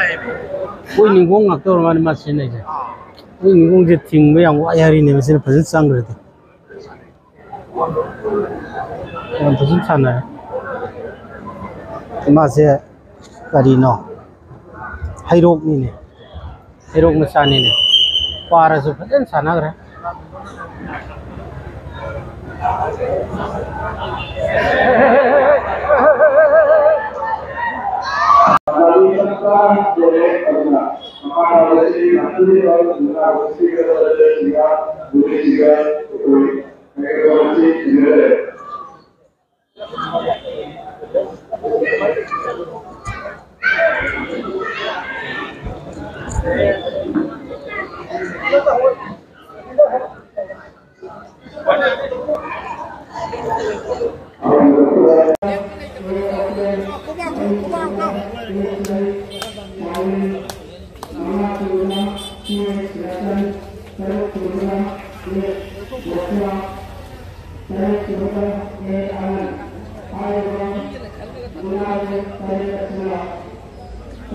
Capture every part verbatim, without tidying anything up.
ꯑꯩꯈꯣꯏ ꯅꯤꯡꯈꯣꯡ ꯉꯥꯛꯇ ꯑꯣꯏꯔ ꯃꯥꯜꯂꯦ ꯃꯥ ꯁꯤꯖꯤꯟꯅꯩꯁꯦ꯫ ꯑꯩꯈꯣꯏ ꯅꯤꯡꯈꯣꯡꯁꯦ ꯊꯤꯡꯕ ꯌꯥꯝ ꯋꯥꯏ ꯍꯥꯏꯔꯤꯅꯦ, ꯃꯁꯤꯅ ꯐꯖꯅ ꯆꯪꯈ꯭ꯔꯗꯤ꯫ ꯌꯥꯝ ꯐꯖꯅ ꯁꯥꯟꯅꯔꯦ꯫ ꯃꯥꯁꯦ ꯀꯔꯤꯅꯣ? ꯍꯩꯔꯣꯛꯅꯤꯅꯦ꯫ ꯍꯩꯔꯣꯛ ꯃꯆꯥꯅꯤꯅꯦ꯫ ꯄꯥꯔꯁꯨ ꯐꯖꯅ ꯁꯥꯟꯅꯈ꯭ꯔꯦ꯫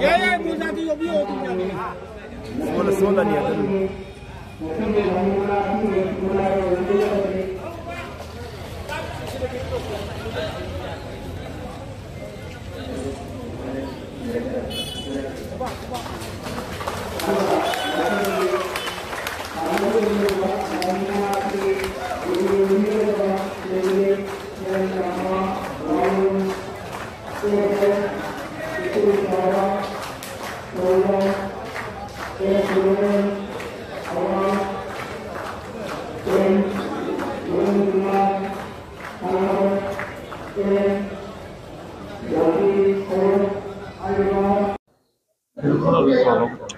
ꯌꯥꯏ, ꯌꯥꯏ, ꯃꯣꯖꯥꯗꯤ ꯌꯣꯝꯕꯤꯌꯣ, ꯑꯗꯨꯝ ꯌꯥꯅꯤ꯫ ꯁꯣꯜꯂ, ꯁꯣꯜꯂꯅꯤ ꯑꯗꯨꯝ꯫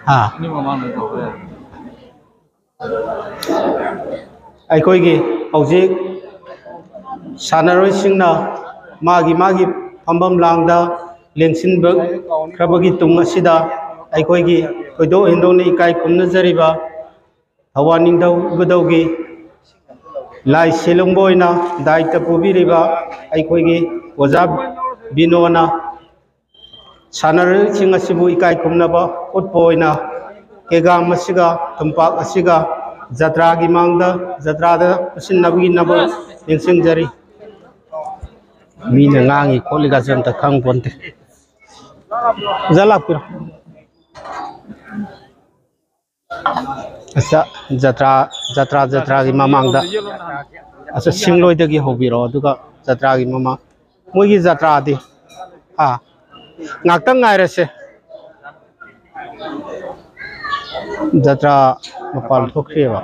ꯍꯥ? ꯑꯩꯈꯣꯏꯒꯤ ꯍꯧꯖꯤꯛ ꯁꯥꯟꯅꯔꯣꯏꯁꯤꯡꯅ ꯃꯥꯒꯤ ꯃꯥꯒꯤ ꯐꯝꯐꯝ ꯂꯥꯡꯗ ꯂꯦꯡꯁꯤꯟꯈ꯭ꯔꯕꯒꯤ ꯇꯨꯡ ꯑꯁꯤꯗ ꯑꯩꯈꯣꯏꯒꯤ ꯊꯣꯏꯗꯣꯛ ꯍꯦꯟꯗꯣꯛꯅ ꯏꯀꯥꯏ ꯈꯨꯝꯅꯖꯔꯤꯕ ꯊꯧꯕꯥꯜ ꯅꯤꯡꯊꯧꯖꯥꯗꯧꯒꯤ ꯂꯥꯏ ꯁꯦꯂꯨꯡꯕ ꯑꯣꯏꯅ ꯗꯥꯏꯇ ꯄꯨꯕꯤꯔꯤꯕ ꯑꯩꯈꯣꯏꯒꯤ ꯑꯣꯖꯥ ꯕꯤꯅꯣꯅ ꯁꯥꯟꯅꯔꯣꯏꯁꯤꯡ ꯑꯁꯤꯕꯨ ꯏꯀꯥꯏ ꯈꯨꯝꯅꯕ ꯎꯠꯄ ꯑꯣꯏꯅ ꯀꯦꯒꯥꯝ ꯑꯁꯤꯒ ꯇꯨꯝꯄꯥꯛ ꯑꯁꯤꯒ ꯖꯇ꯭ꯔꯥꯒꯤ ꯃꯥꯡꯗ ꯖꯇ꯭ꯔꯥꯗ ꯄꯨꯁꯤꯟꯅꯕꯒꯤꯗꯃꯛ ꯅꯤꯡꯁꯤꯡꯖꯔꯤ꯫ ꯃꯤꯅ ꯉꯥꯡꯉꯤ ꯈꯣꯠꯂꯤꯒꯁꯦ ꯑꯝꯇ ꯈꯪ ꯄꯣꯟꯇꯦ꯫ ꯑꯣꯖꯥ ꯂꯥꯛꯄꯤꯔꯣ꯫ ꯑꯁ, ꯖꯇ꯭ꯔꯥ, ꯖꯇ꯭ꯔꯥ, ꯖꯇ꯭ꯔꯥꯒꯤ ꯃꯃꯥꯡꯗ, ꯑꯁ, ꯁꯤꯡꯂꯣꯏꯗꯒꯤ ꯍꯧꯕꯤꯔꯛꯑꯣ, ꯑꯗꯨꯒ ꯖꯇ꯭ꯔꯥꯒꯤ ꯃꯃꯥꯡ, ꯃꯣꯏꯒꯤ ꯖꯇ꯭ꯔꯥꯗꯤ, ꯍꯥ, ꯉꯥꯛꯇꯪ ꯉꯥꯏꯔꯁꯦ꯫ ꯖꯇ꯭ꯔꯥ ꯃꯄꯥꯟ ꯊꯣꯛꯈ꯭ꯔꯦꯕ꯫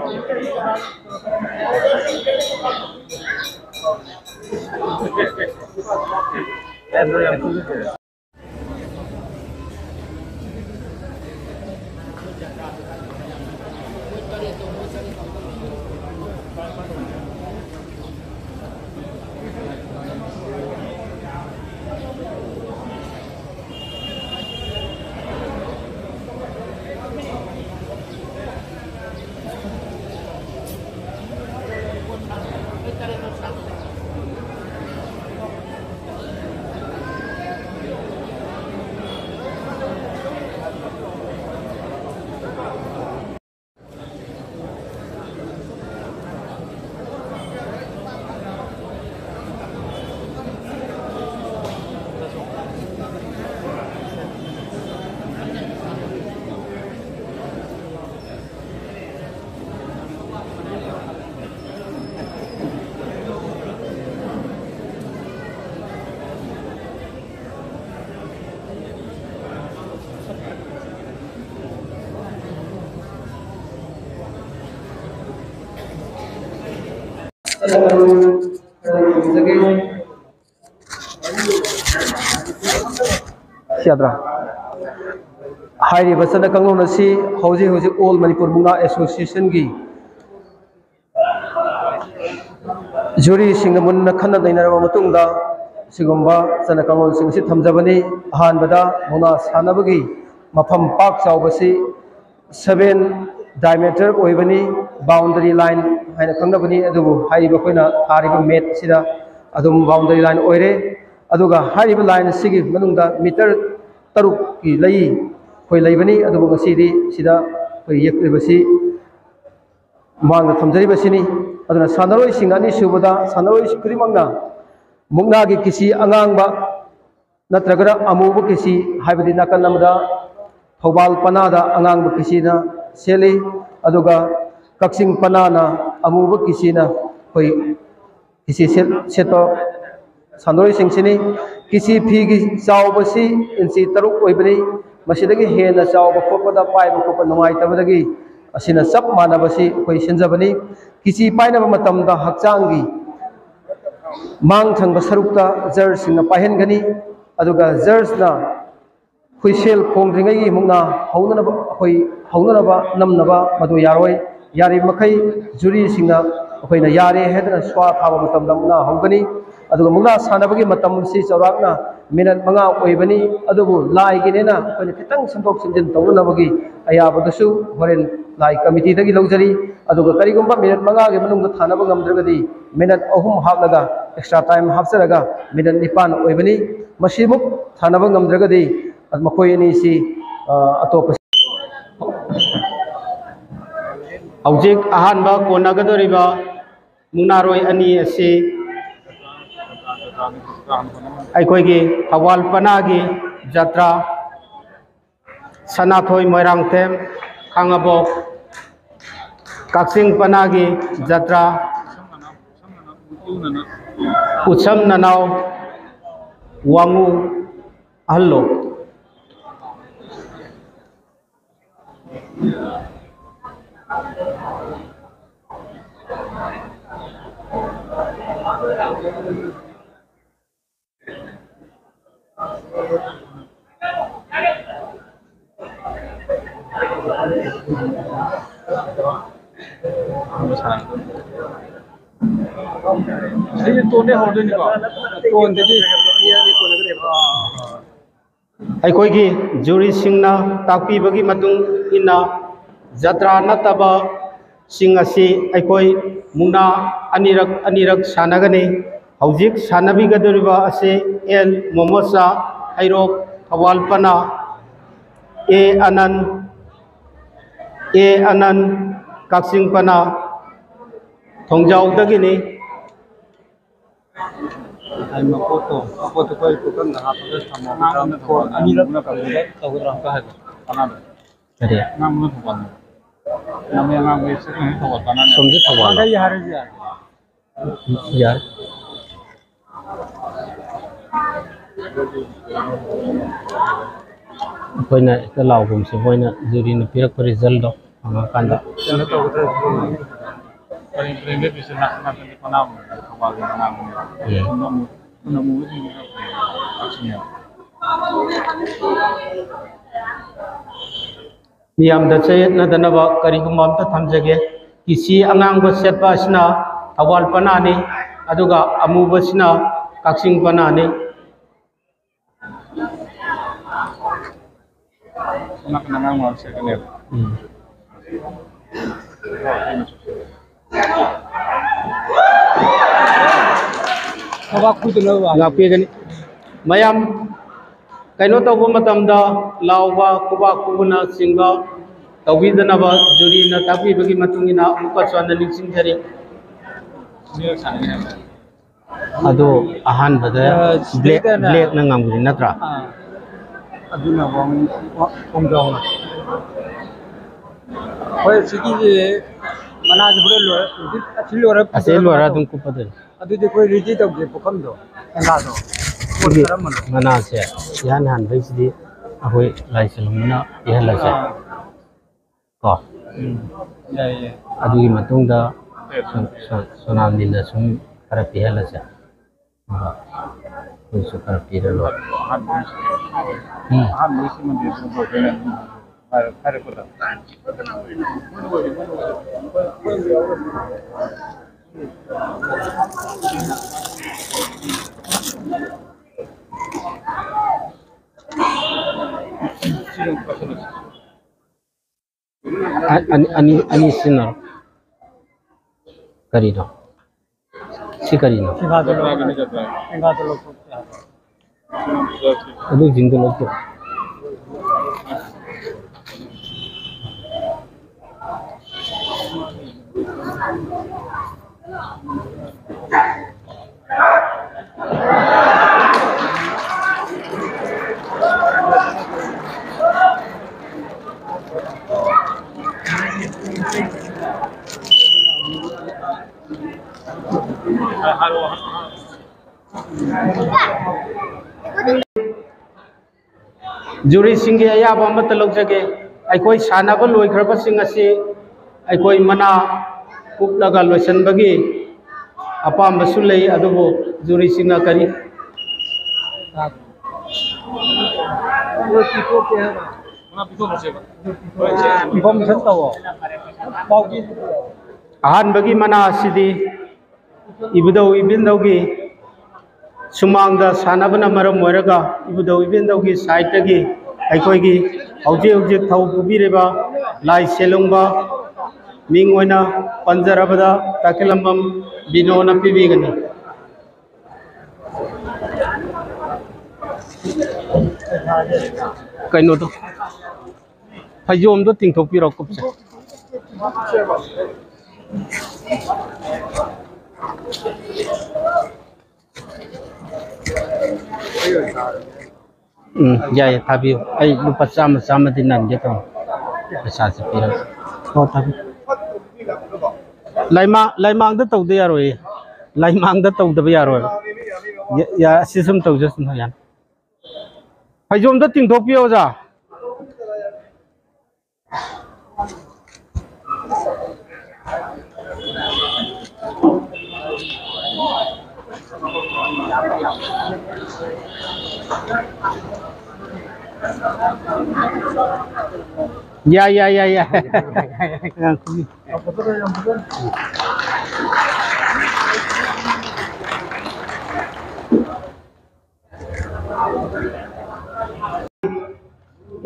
ꯌꯥꯗ꯭ꯔꯥ? ꯍꯥꯏꯔꯤꯕ ꯆꯠꯅ ꯀꯥꯡꯂꯣꯟ ꯑꯁꯤ ꯍꯧꯖꯤꯛ ꯍꯧꯖꯤꯛ All Manipur Mukna Association ꯒꯤ ꯖꯨꯔꯤꯁꯤꯡꯅ ꯃꯨꯟꯅ ꯈꯟꯅ ꯅꯩꯅꯔꯕ ꯃꯇꯨꯡꯗ ꯁꯤꯒꯨꯝꯕ ꯆꯠꯅ ꯀꯥꯡꯂꯣꯟꯁꯤꯡ ꯑꯁꯤ ꯊꯝꯖꯕꯅꯤ꯫ ꯑꯍꯥꯟꯕꯗ ꯃꯨꯛꯅꯥ ꯁꯥꯟꯅꯕꯒꯤ ꯃꯐꯝ ꯄꯥꯛ ꯆꯥꯎꯕꯁꯤ seven diameter ꯑꯣꯏꯕꯅꯤ, boundary line ꯍꯥꯏꯅ ꯈꯪꯅꯕꯅꯤ꯫ ꯑꯗꯨꯕꯨ ꯍꯥꯏꯔꯤꯕ ꯑꯩꯈꯣꯏꯅ ꯊꯥꯔꯤꯕ ꯃꯦꯠ ꯑꯁꯤꯗ ꯑꯗꯨꯝ boundary line ꯑꯣꯏꯔꯦ꯫ ꯑꯗꯨꯒ ꯍꯥꯏꯔꯤꯕ line ꯑꯁꯤꯒꯤ ꯃꯅꯨꯡꯗ meter ꯇꯔꯨꯛꯀꯤ ꯂꯩ ꯑꯩꯈꯣꯏ ꯂꯩꯕꯅꯤ꯫ ꯑꯗꯨꯕꯨ ꯉꯁꯤꯗꯤ ꯁꯤꯗ ꯑꯩꯈꯣꯏ ꯌꯦꯛꯂꯤꯕꯁꯤ ꯃꯥꯡꯗ ꯊꯝꯖꯔꯤꯕꯁꯤꯅꯤ꯫ ꯑꯗꯨꯅ ꯁꯥꯟꯅꯔꯣꯏꯁꯤꯡ, ꯑꯅꯤꯁꯨꯕꯗ ꯁꯥꯟꯅꯔꯣꯏ ꯈꯨꯗꯤꯡꯃꯛꯅ ꯃꯨꯛꯅꯥꯒꯤ ꯀꯤꯁꯤ ꯑꯉꯥꯡꯕ ꯅꯠꯇ꯭ꯔꯒꯅ ꯑꯃꯨꯕ ꯀꯤꯁꯤ, ꯍꯥꯏꯕꯗꯤ ꯅꯥꯀꯟ ꯑꯃꯗ ꯊꯧꯕꯥꯜ ꯄꯅꯥꯗ ꯑꯉꯥꯡꯕ ꯀꯤꯁꯤꯅ ꯁꯦꯠꯂꯤ, ꯑꯗꯨꯒ ꯀꯛꯆꯤꯡ ꯄꯅꯥꯅ ꯑꯃꯨꯕ ꯀꯤꯁꯤꯅ ꯑꯩꯈꯣꯏ ꯀꯤꯁꯤ ꯁꯦꯠ-, ꯁꯦꯠꯄ ꯁꯥꯟꯅꯔꯣꯏꯁꯤꯡꯁꯤꯅꯤ꯫ ꯀꯤꯁꯤ ꯐꯤꯒꯤ ꯆꯥꯎꯕꯁꯤ ꯏꯟꯆꯤ ꯇꯔꯨꯛ ꯑꯣꯏꯕꯅꯤ꯫ ꯃꯁꯤꯗꯒꯤ ꯍꯦꯟꯅ ꯆꯥꯎꯕ ꯈꯣꯠꯄꯗ, ꯄꯥꯏꯕ ꯈꯣꯠꯄ ꯅꯨꯡꯉꯥꯏꯇꯕꯗꯒꯤ ꯑꯁꯤꯅ ꯆꯞ ꯃꯥꯟꯅꯕꯁꯤ ꯑꯩꯈꯣꯏ ꯁꯤꯟꯖꯕꯅꯤ꯫ ꯀꯤꯁꯤ ꯄꯥꯏꯅꯕ ꯃꯇꯝꯗ ꯍꯛꯆꯥꯡꯒꯤ ꯃꯥꯡ ꯊꯪꯕ ꯁꯔꯨꯛꯇ ꯖꯖꯁꯤꯡꯅ ꯄꯥꯏꯍꯟꯒꯅꯤ꯫ ꯑꯗꯨꯒ ꯖꯖꯅ ꯍꯨꯏꯁꯦꯜ ꯈꯣꯡꯗ꯭ꯔꯤꯉꯩꯒꯤ ꯃꯨꯛꯅꯥ ꯍꯧꯅꯅꯕ, ꯑꯩꯈꯣꯏ ꯍꯧꯅꯅꯕ ꯅꯝꯅꯕ ꯃꯗꯨ ꯌꯥꯔꯣꯏ꯫ ꯌꯥꯔꯤꯕ ꯃꯈꯩ ꯖꯨꯔꯤꯁꯤꯡꯅ ꯑꯩꯈꯣꯏꯅ ꯌꯥꯔꯦ ꯍꯥꯏꯗꯅ ꯁ꯭ꯋꯥ ꯊꯥꯕ ꯃꯇꯝꯗ ꯃꯨꯛꯅꯥ ꯍꯧꯒꯅꯤ꯫ ꯑꯗꯨꯒ ꯃꯨꯛꯅꯥ ꯁꯥꯟꯅꯕꯒꯤ ꯃꯇꯝꯁꯤ ꯆꯥꯎꯔꯥꯛꯅ ꯃꯤꯅꯠ ꯃꯉꯥ ꯑꯣꯏꯕꯅꯤ꯫ ꯑꯗꯨꯕꯨ ꯂꯥꯏꯒꯤꯅꯦꯅ ꯑꯩꯈꯣꯏꯅ ꯈꯤꯇꯪ ꯁꯦꯝꯗꯣꯛ ꯁꯦꯝꯖꯤꯟ ꯇꯧꯅꯅꯕꯒꯤ ꯑꯌꯥꯕꯗꯨꯁꯨ ꯍꯣꯔꯦꯟ ꯂꯥꯏ ꯀꯃꯤꯇꯤꯗꯒꯤ ꯂꯧꯖꯔꯤ꯫ ꯑꯗꯨꯒ ꯀꯔꯤꯒꯨꯝꯕ ꯃꯤꯅꯠ ꯃꯉꯥꯒꯤ ꯃꯅꯨꯡꯗ ꯊꯥꯅꯕ ꯉꯝꯗ꯭ꯔꯒꯗꯤ ꯃꯤꯅꯠ ꯑꯍꯨꯝ ꯍꯥꯞꯂꯒ, ꯑꯦꯛꯁꯇ꯭ꯔꯥ ꯇꯥꯏꯝ ꯍꯥꯞꯆꯔꯒ ꯃꯤꯅꯠ ꯅꯤꯄꯥꯟ ꯑꯣꯏꯕꯅꯤ꯫ ꯃꯁꯤꯃꯨꯛ ꯊꯥꯅꯕ ꯉꯝꯗ꯭ꯔꯒꯗꯤ ꯃꯈꯣꯏ ꯑꯅꯤꯁꯤ, ꯑ, ꯑꯇꯣꯞꯄ ꯍꯧꯖꯤꯛ ꯑꯍꯥꯟꯕ ꯀꯣꯟꯅꯒꯗꯧꯔꯤꯕ ꯃꯨꯛꯅꯥꯔꯣꯏ ꯑꯅꯤ ꯑꯁꯤ ꯑꯩꯈꯣꯏꯒꯤ ꯊꯧꯕꯥꯜ ꯄꯅꯥꯒꯤ ꯖꯇ꯭ꯔꯥ ꯁꯅꯥꯊꯣꯏ ꯃꯣꯏꯔꯥꯡꯊꯦꯝ ꯈꯥꯡꯉꯕꯣꯛ, ꯀꯛꯆꯤꯡ ꯄꯅꯥꯒꯤ ꯖꯇ꯭ꯔꯥ ꯎꯠꯁꯝ ꯅꯅꯥꯎ ꯋꯥꯉꯨ ꯑꯍꯜꯂꯣ꯫ ꯑꯩꯁꯦ ꯇꯣꯟꯗꯩ ꯍꯧꯔꯗꯣꯏꯅꯤꯀꯣ? ꯇꯣꯟꯗꯒꯤ꯫ ꯑꯩꯈꯣꯏꯒꯤ ꯖꯨꯔꯤꯁꯤꯡꯅ ꯇꯥꯛꯄꯤꯕꯒꯤ ꯃꯇꯨꯡ ꯏꯟꯅ ꯖꯇ꯭ꯔꯥ ꯅꯠꯇꯕꯁꯤꯡ ꯑꯁꯤ ꯑꯩꯈꯣꯏ ꯃꯨꯛꯅꯥ ꯑꯅꯤꯔꯛ ꯑꯅꯤꯔꯛ ꯁꯥꯟꯅꯒꯅꯤ꯫ ꯍꯧꯖꯤꯛ ꯁꯥꯟꯅꯕꯤꯒꯗꯧꯔꯤꯕ ꯑꯁꯤ ꯑꯦꯜ ꯃꯣꯃꯣꯁꯥ, ꯍꯩꯔꯣꯛ ꯊꯧꯕꯥꯜ ꯄꯅꯥ, ꯑꯦ ꯑꯅꯟ, ꯑꯦ ꯑꯅꯟ, ꯀꯛꯆꯤꯡ ꯄꯅꯥ, ꯊꯣꯡꯖꯥꯎꯗꯒꯤꯅꯤ꯫ ꯍꯥꯏ, ꯃꯀꯣꯛꯇꯣ, ꯃꯀꯣꯛꯇꯣ ꯑꯩꯈꯣꯏ ꯄꯨꯈꯝꯗ ꯍꯥꯞꯄꯒ ꯊꯝꯃꯣ꯫ ꯑꯅꯤꯔꯛ ꯇꯧꯒꯗ꯭ꯔꯥ ꯑꯝꯇ ꯍꯥꯏꯕ꯫ ꯀꯔꯤ? ꯁꯣꯝꯁꯦ ꯊꯧꯕꯥꯜꯂꯣ? ꯌꯥꯔꯦ꯫ ꯑꯩꯈꯣꯏꯅ ꯍꯦꯛꯇ ꯂꯥꯎꯒꯨꯝꯁꯤ, ꯃꯣꯏꯅ ꯖꯨꯔꯤꯅ ꯄꯤꯔꯛꯄ ꯔꯤꯖꯜꯗꯣ ꯐꯪꯉꯀꯥꯟꯗ꯫ ꯀꯩꯅꯣ ꯇꯧꯒꯗ꯭ꯔꯥ? ꯄꯔꯦꯡ ꯄꯔꯦꯡ ꯂꯦꯞꯄꯤꯁꯦ ꯅꯥꯀꯟ ꯅꯥꯀꯟꯗ ꯄꯅꯥ ꯑꯃ ꯂꯩꯔꯦ, ꯊꯧꯕꯥꯜꯒꯤ ꯃꯅꯥ ꯑꯃ ꯂꯩꯔꯦ꯫ ꯎꯝ꯫ ꯎꯅ ꯑꯃꯨ-, ꯎꯅ ꯑꯃꯨꯕꯁꯤꯡꯁꯤꯅ ꯀꯛꯆꯤꯡꯅꯦꯕ꯫ ꯃꯤꯌꯥꯝꯗ ꯆꯌꯦꯠꯅꯗꯅꯕ ꯀꯔꯤꯒꯨꯝꯕ ꯑꯝꯇ ꯊꯝꯖꯒꯦ꯫ ꯀꯤꯁꯤ ꯑꯉꯥꯡꯕ ꯁꯦꯠꯄ ꯑꯁꯤꯅ ꯊꯧꯕꯥꯜ ꯄꯅꯥꯅꯤ, ꯑꯗꯨꯒ ꯑꯃꯨꯕꯁꯤꯅ ꯀꯛꯆꯤꯡ ꯄꯅꯥꯅꯤ꯫ ꯁꯣꯝ ꯅꯥꯀꯟꯗ ꯑꯉꯥꯡ ꯃꯔꯛ ꯁꯦꯠꯀꯅꯦꯕ꯫ ꯎꯝ꯫ ꯈꯨꯕꯥꯛ ꯈꯨꯗꯅꯕ꯫ ꯉꯥꯛꯄꯤꯒꯅꯤ꯫ ꯃꯌꯥꯝ ꯀꯩꯅꯣ ꯇꯧꯕ ꯃꯇꯝꯗ ꯂꯥꯎꯕ, ꯈꯨꯕꯥꯛ ꯈꯨꯕꯅꯆꯤꯡꯕ ꯇꯧꯕꯤꯗꯅꯕ ꯖꯨꯔꯤꯅ ꯇꯥꯛꯄꯤꯕꯒꯤ ꯃꯇꯨꯡ ꯏꯟꯅ ꯑꯃꯨꯛꯀꯁꯨ ꯍꯟꯅ ꯅꯤꯡꯁꯤꯡꯖꯔꯤ꯫ ꯑꯅꯤꯔꯛ ꯁꯥꯟꯅꯒꯅꯤ ꯍꯥꯏꯕ꯫ ꯑꯗꯣ ꯑꯍꯥꯟꯕꯗ ꯑ, black, ꯁꯤꯗꯩꯗꯅ blackꯅ ꯉꯝꯈ꯭ꯔꯤ ꯅꯠꯇ꯭ꯔꯥ? ꯑꯥ, ꯑꯗꯨꯅ ꯋꯥꯡ-, ꯋꯥ-, ꯈꯣꯡꯖꯥꯎꯅ꯫ ꯍꯣꯏ, ꯁꯤꯒꯤꯁꯦ ꯃꯅꯥꯁꯦ ꯍꯣꯔꯦꯟ ꯂꯣꯏꯔ-, ꯍꯧꯖꯤꯛ ꯑꯁꯤ ꯂꯣꯏꯔ ꯑꯁꯤ ꯂꯣꯏꯔ ꯀꯨꯞꯄꯗꯣꯏꯔꯣ? ꯑꯗꯨꯝ ꯀꯨꯞꯄꯗꯣꯏꯅꯤ꯫ ꯑꯗꯨꯗꯤ ꯑꯩꯈꯣꯏ ready ꯇꯧꯒꯦ, ꯄꯨꯈꯝꯗꯣ, ꯁꯦꯡꯒꯥꯗꯣ꯫ ꯄꯣꯠ ꯁꯤꯒꯤ ꯀꯔꯝꯕꯅꯣ? ꯃꯅꯥꯁꯦ ꯏꯍꯥꯟ ꯍꯥꯟꯕꯩꯁꯤꯗꯤ ꯑꯩꯈꯣꯏ ꯂꯥꯏ ꯆꯤꯟꯕꯅ ꯄꯤꯍꯜꯂꯁꯦ꯫ ꯑꯥ꯫ ꯀꯣ꯫ ꯎꯝ꯫ ꯌꯥꯏ, ꯌꯥꯏ꯫ ꯑꯗꯨꯒꯤ ꯃꯇꯨꯡꯗ ꯁꯣ-, ꯁꯣ-, ꯁꯣꯅꯥꯝꯅꯤꯅ ꯁꯨꯝ ꯈꯔ ꯄꯤꯍꯜꯂꯁꯦ꯫ ꯑꯗꯨꯒ ꯑꯩꯈꯣꯏꯁꯨ ꯈꯔ ꯄꯤꯔ ꯂꯣꯏꯔꯦ꯫ ꯎꯝ꯫ ꯑ-, ꯑꯅꯤ, ꯑꯅꯤ, ꯑꯅꯤ ꯁꯤꯖꯤꯟꯅꯔꯣ꯫ ꯀꯔꯤꯅꯣ? ꯁꯤ ꯀꯔꯤꯅꯣ? ꯁꯤꯡꯍꯥꯗ ꯂꯧꯊꯣꯛ-, ꯁꯤꯡꯍꯥꯗ ꯂꯧꯊꯣꯛꯀꯦ ꯍꯥꯏꯕ꯫ ꯑꯗꯨꯁꯤꯡꯗꯣ ꯂꯧꯊꯣꯛ꯫ ꯖꯨꯔꯤꯁꯤꯡꯒꯤ ꯑꯌꯥꯕ ꯑꯃꯠꯇ ꯂꯧꯖꯒꯦ꯫ ꯑꯩꯈꯣꯏ ꯁꯥꯟꯅꯕ ꯂꯣꯏꯈ꯭ꯔꯕꯁꯤꯡ ꯑꯁꯤ ꯑꯩꯈꯣꯏ ꯃꯅꯥ ꯀꯨꯞꯂꯒ ꯂꯣꯏꯁꯤꯟꯕꯒꯤ ꯑꯄꯥꯝꯕꯁꯨ ꯂꯩ, ꯑꯗꯨꯕꯨ ꯖꯨꯔꯤꯁꯤꯡꯅ ꯀꯔꯤ Information ꯇꯧꯋꯣ꯫ ꯄꯥꯎ ꯑꯍꯥꯟꯕꯒꯤ ꯃꯅꯥ ꯑꯁꯤꯗꯤ ꯏꯕꯨꯙꯧ ꯏꯕꯦꯟꯗꯧꯒꯤ ꯁꯨꯃꯥꯡꯗ ꯁꯥꯟꯅꯕꯅ ꯃꯔꯝ ꯑꯣꯏꯔꯒ ꯏꯕꯨꯙꯧ ꯏꯕꯦꯟꯗꯧꯒꯤ ꯁꯥꯏꯠꯇꯒꯤ ꯑꯩꯈꯣꯏꯒꯤ ꯍꯧꯖꯤꯛ ꯍꯧꯖꯤꯛ ꯊꯧ ꯄꯨꯕꯤꯔꯤꯕ ꯂꯥꯏ ꯁꯦꯜꯍꯨꯝꯕ ꯃꯤꯡ ꯑꯣꯏꯅ ꯄꯟꯖꯔꯕꯗ ꯇꯈꯦꯂꯝꯕꯝ ꯕꯤꯅꯣꯅ ꯄꯤꯕꯤꯒꯅꯤ꯫ ꯀꯩꯅꯣꯗꯣ, ꯐꯩꯖꯣꯝꯗꯣ ꯇꯤꯡꯊꯣꯛꯄꯤꯔꯣ, ꯀꯨꯞꯁꯦ꯫ ꯎꯝ, ꯌꯥꯏꯌꯦ, ꯊꯥꯕꯤꯌꯨ꯫ ꯑꯩ ꯂꯨꯄꯥ ꯆꯥꯝꯃ, ꯆꯥꯝꯃꯗꯤ ꯅꯟꯒꯦ ꯇꯧꯅꯤ꯫ ꯄꯩꯁꯥꯁꯦ ꯄꯤꯔꯒꯦ꯫ ꯍꯣ, ꯊꯥꯕꯤꯌꯨ꯫ ꯂꯥꯏꯃꯥ-, ꯂꯥꯏꯃꯥꯡꯗ ꯇꯧꯗ ꯌꯥꯔꯣꯏꯌꯦ꯫ ꯂꯥꯏꯃꯥꯡꯗ ꯇꯧꯗꯕ ꯌꯥꯔꯣꯏꯕ꯫ ꯌꯥ-, ꯌꯥ-, ꯑꯁꯤ ꯁꯨꯝ ꯇꯧꯖꯁꯅꯨ, ꯌꯥꯅꯤ꯫ ꯐꯩꯖꯣꯝꯗꯣ ꯇꯤꯡꯊꯣꯛꯄꯤꯌꯣ, ꯑꯣꯖꯥ꯫ ꯌꯥꯏ, ꯌꯥꯏ, ꯌꯥꯏ, ꯌꯥꯏ꯫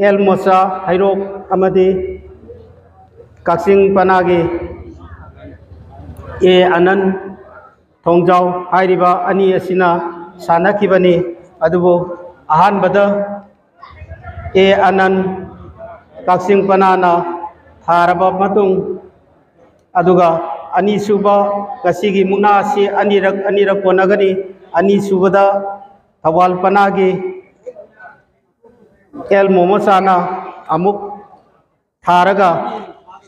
ꯑꯦꯜ ꯃꯣꯆꯥ ꯍꯩꯔꯣꯛ ꯑꯃꯗꯤ ꯀꯛꯆꯤꯡ ꯄꯅꯥꯒꯤ ꯑꯦ ꯑꯅꯟ ꯊꯣꯡꯖꯥꯎ ꯍꯥꯏꯔꯤꯕ ꯑꯅꯤ ꯑꯁꯤꯅ ꯁꯥꯟꯅꯈꯤꯕꯅꯤ꯫ ꯑꯗꯨꯕꯨ ꯑꯍꯥꯟꯕꯗ ꯑꯦ ꯑꯅꯟ, ꯀꯛꯆꯤꯡ ꯄꯅꯥꯅ ꯊꯥꯔꯕ ꯃꯇꯨꯡ, ꯑꯗꯨꯒ ꯑꯅꯤꯁꯨꯕ, ꯉꯁꯤꯒꯤ ꯃꯨꯛꯅꯥ ꯑꯁꯤ ꯑꯅꯤꯔꯛ, ꯑꯅꯤꯔꯛ ꯀꯣꯟꯅꯒꯅꯤ꯫ ꯑꯅꯤꯁꯨꯕꯗ ꯊꯧꯕꯥꯜ ꯄꯅꯥꯒꯤ ꯑꯦꯜ ꯃꯣꯃꯣꯆꯥꯅ ꯑꯃꯨꯛ ꯊꯥꯔꯒ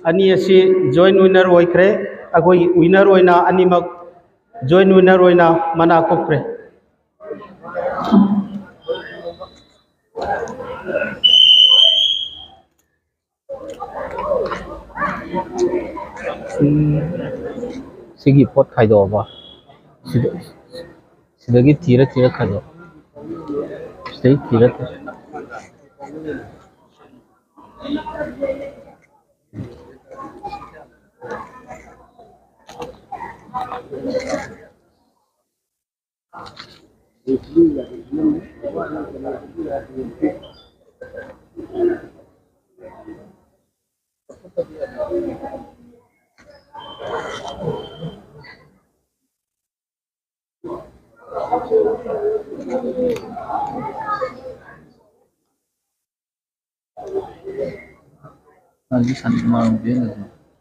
ꯑꯅꯤ ꯑꯁꯤ ꯖꯣꯏꯟ ꯋꯤꯟꯅꯔ ꯑꯣꯏꯈ꯭ꯔꯦ꯫ ꯑꯩꯈꯣꯏꯒꯤ ꯋꯤꯟꯅꯔ ꯑꯣꯏꯅ ꯑꯅꯤꯃꯛ ꯖꯣꯏꯟ ꯋꯤꯟꯅꯔ ꯑꯣꯏꯅ ꯃꯅꯥ ꯀꯨꯞꯈ꯭ꯔꯦ꯫ ꯎꯝ, ꯁꯤꯒꯤ ꯄꯣꯠ ꯈꯥꯏꯗꯣꯛꯑꯕ? ꯁꯤꯗ, ꯁꯤꯗꯒꯤ ꯊꯤꯔ ꯊꯤꯔ ꯈꯥꯏꯗꯣꯛ꯫ ꯁꯤꯗꯩ ꯊꯤꯔ ꯊꯤꯔ꯫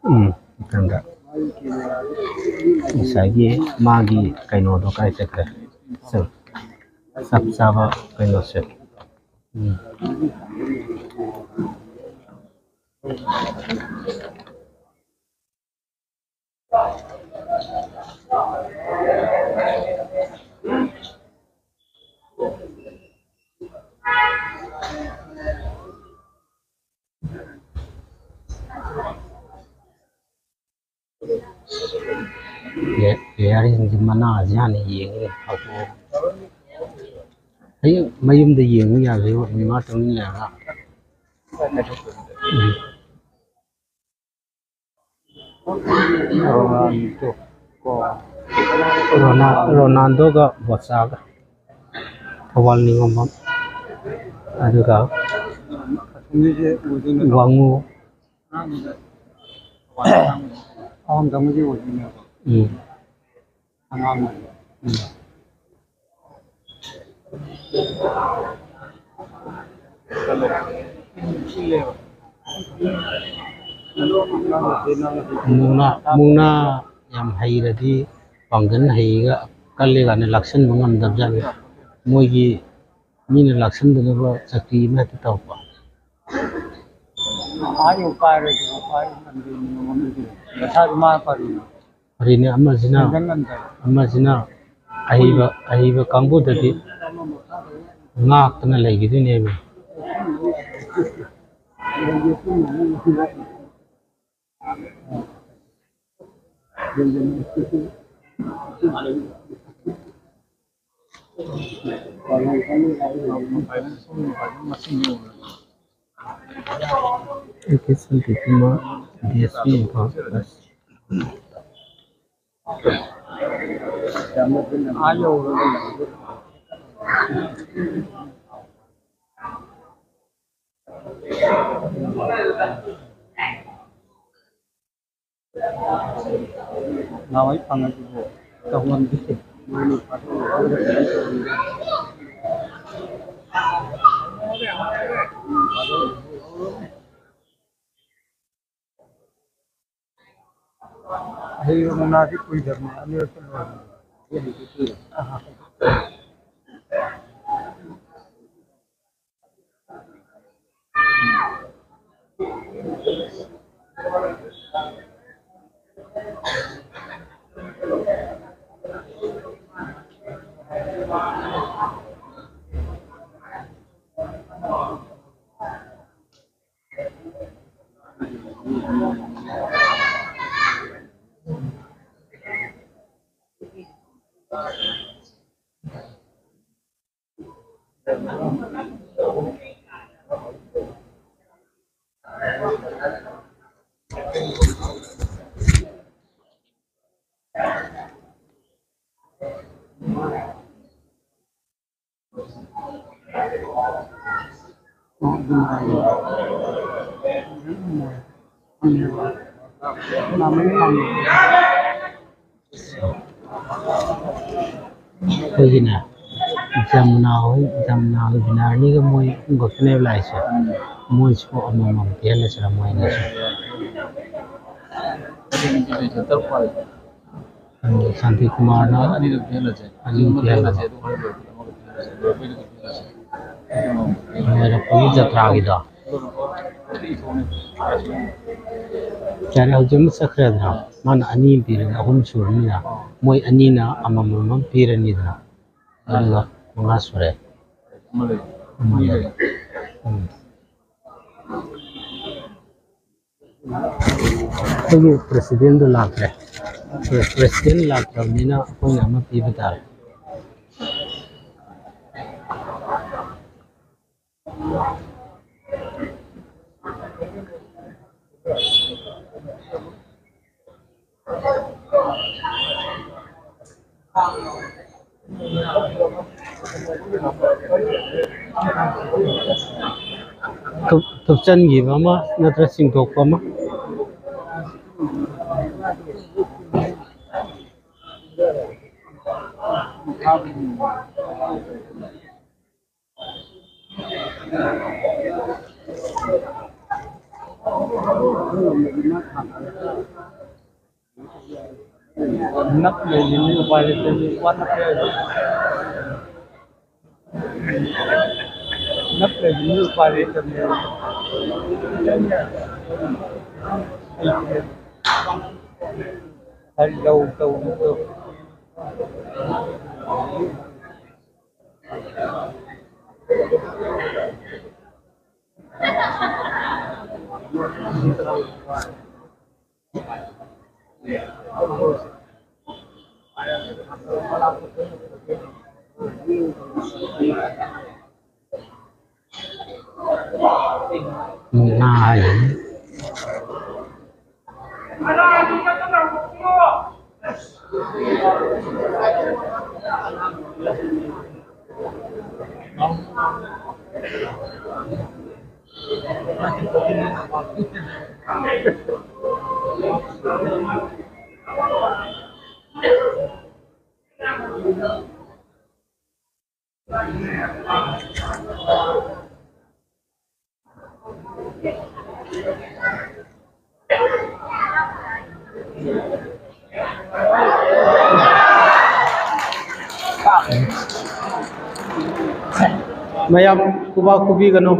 ꯎꯝ, ꯃꯊꯪꯗ ꯉꯁꯥꯏꯒꯤ ꯃꯥꯒꯤ ꯀꯩꯅꯣꯗꯣ ꯀꯥꯏ ꯆꯠꯈ꯭ꯔꯦ? ꯆꯞ, ꯆꯞ ꯆꯥꯕ ꯀꯩꯅꯣꯁꯦ꯫ ꯎꯝ꯫ ꯄ꯭ꯂꯦꯌꯔꯁꯤꯡꯁꯤ ꯃꯅꯥꯁꯤ ꯍꯥꯟꯅ ꯌꯦꯡꯉꯤ꯫ ꯍꯌꯦꯡ ꯃꯌꯨꯝꯗ ꯌꯦꯡꯉꯨ ꯌꯥꯗꯣꯏꯕ, ꯃꯤ ꯃꯉꯥ ꯇꯔꯨꯛ ꯂꯩꯔꯒ꯫ ꯎꯝ꯫ ꯔꯣꯅꯥ-, ꯔꯣꯅꯥꯜꯗꯣꯒ ꯕꯣꯆꯥꯒ꯫ ꯊꯧꯕꯥꯜ ꯅꯤꯉꯣꯝꯕꯝ꯫ ꯑꯗꯨꯒ ꯋꯥꯉꯨ꯫ ꯎꯝ꯫ ꯎꯝ꯫ ꯃꯨꯛꯅꯥ, ꯃꯨꯛꯅꯥ ꯌꯥꯝ ꯍꯩꯔꯗꯤ ꯄꯥꯡꯒꯜ ꯍꯩꯒ ꯀꯜꯂꯦ ꯀꯥꯏꯅ ꯂꯥꯛꯁꯟꯕ ꯉꯝꯗꯕꯖꯥꯠꯅꯤ꯫ ꯃꯣꯏꯒꯤ ꯃꯤꯅ ꯂꯥꯛꯁꯟꯗꯅꯕ ꯆꯀ꯭ꯔꯤ ꯑꯃ ꯍꯦꯛꯇ ꯇꯧꯔꯛꯄ꯫ ꯃꯁꯥꯁꯨ ꯃꯥ ꯐꯔꯤꯅꯤ꯫ ꯐꯔꯤꯅꯤ꯫ ꯑꯃꯁꯤꯅ, ꯁꯦꯟꯖꯪ ꯉꯝꯗꯕ꯫ ꯑꯃꯁꯤꯅ ꯑꯍꯩꯕ, ꯑꯍꯩꯕ ꯀꯥꯡꯕꯨꯗꯗꯤ ꯉꯥꯛꯇꯅ ꯂꯩꯈꯤꯗꯣꯏꯅꯦꯕ꯫ A K Shantikumar, D S P Imphal west. ꯅꯍꯥꯟꯋꯥꯏ ꯐꯪꯉꯁꯤꯕꯨ ꯇꯧꯉꯝꯗꯦ꯫ ꯑꯍꯩꯕ ꯃꯨꯛꯅꯥꯗꯤ ꯀꯨꯏꯗꯕꯅꯤ, ꯑꯅꯤꯔꯛꯇ ꯂꯣꯏꯕꯅꯤ꯫ ꯑꯩꯈꯣꯏꯒꯤꯅꯦ, ꯖꯃꯨꯅꯥ ꯍꯣꯏ, ꯖꯃꯨꯅꯥ ꯍꯣꯏ, ꯕꯤꯅꯥꯔꯅꯤꯒ ꯃꯣꯏ ꯑꯍꯨꯝ ꯈꯛꯇꯅꯦꯕ ꯂꯥꯛꯏꯁꯦ꯫ ꯎꯝ꯫ ꯃꯣꯏꯁꯨ ꯑꯃꯃꯝ ꯄꯤꯍꯜꯂꯁꯤꯔ ꯃꯣꯏꯅꯁꯨ? ꯎꯝ, ꯁꯥꯟꯇꯤ ꯀꯨꯃꯥꯔꯅ ꯑꯅꯤꯗꯨ ꯄꯤꯍꯜꯂꯁꯦ꯫ ꯑꯅꯤ ꯄꯤꯍꯜꯂꯁꯦ꯫ ꯂꯣꯏꯔꯛꯄꯒꯤ ꯖꯇ꯭ꯔꯥꯒꯤꯗꯣ꯫ ꯌꯥꯔꯦ, ꯍꯧꯖꯤꯛ ꯑꯃ ꯆꯠꯈ꯭ꯔꯦꯗꯅ, ꯃꯥꯅ ꯑꯅꯤ ꯑꯃ ꯄꯤꯔꯅꯤ, ꯑꯍꯨꯝ ꯁꯨꯔꯅꯤꯅ, ꯃꯣꯏ ꯑꯅꯤꯅ ꯑꯃꯃꯝ ꯑꯃ ꯄꯤꯔꯅꯤꯗꯅ, ꯑꯗꯨꯒ ꯃꯉꯥ ꯁꯨꯔꯦ꯫ ꯑꯃ ꯂꯩ꯫ ꯎꯝ꯫ ꯑꯩꯈꯣꯏꯒꯤ ꯄ꯭ꯔꯦꯁꯤꯗꯦꯟꯗꯣ ꯂꯥꯛꯇ꯭ꯔꯦ꯫ ꯄ꯭ꯔꯦꯁꯤꯗꯦꯟ ꯂꯥꯛꯇ꯭ꯔꯕꯅꯤꯅ ꯑꯩꯈꯣꯏꯅ ꯑꯃ ꯄꯤꯕ ꯇꯥꯔꯦ꯫ ꯊꯨꯞꯆꯟꯈꯤꯕ ꯑꯃ ꯅꯠꯇ꯭ꯔ ꯆꯤꯡꯊꯣꯛꯄ ꯑꯃ꯫ ꯅꯛ ꯂꯩꯔꯤꯅꯤ, ꯎꯄꯥꯏ ꯂꯩꯇꯦ, ꯃꯤ ꯋꯥꯅ ꯀꯌꯥ ꯅꯛ ꯂꯩꯔꯤꯅꯤ, ꯎꯄꯥꯏ ꯂꯩꯇꯕꯅꯦ꯫ ꯍꯥꯏ ꯂꯧ ꯇꯧꯕꯗꯣ꯫ ꯉꯥ ꯍꯥꯏꯁꯤꯅꯤ꯫ ꯃꯌꯥꯝ ꯈꯨꯕꯥꯛ ꯈꯨꯕꯤꯒꯅꯨ꯫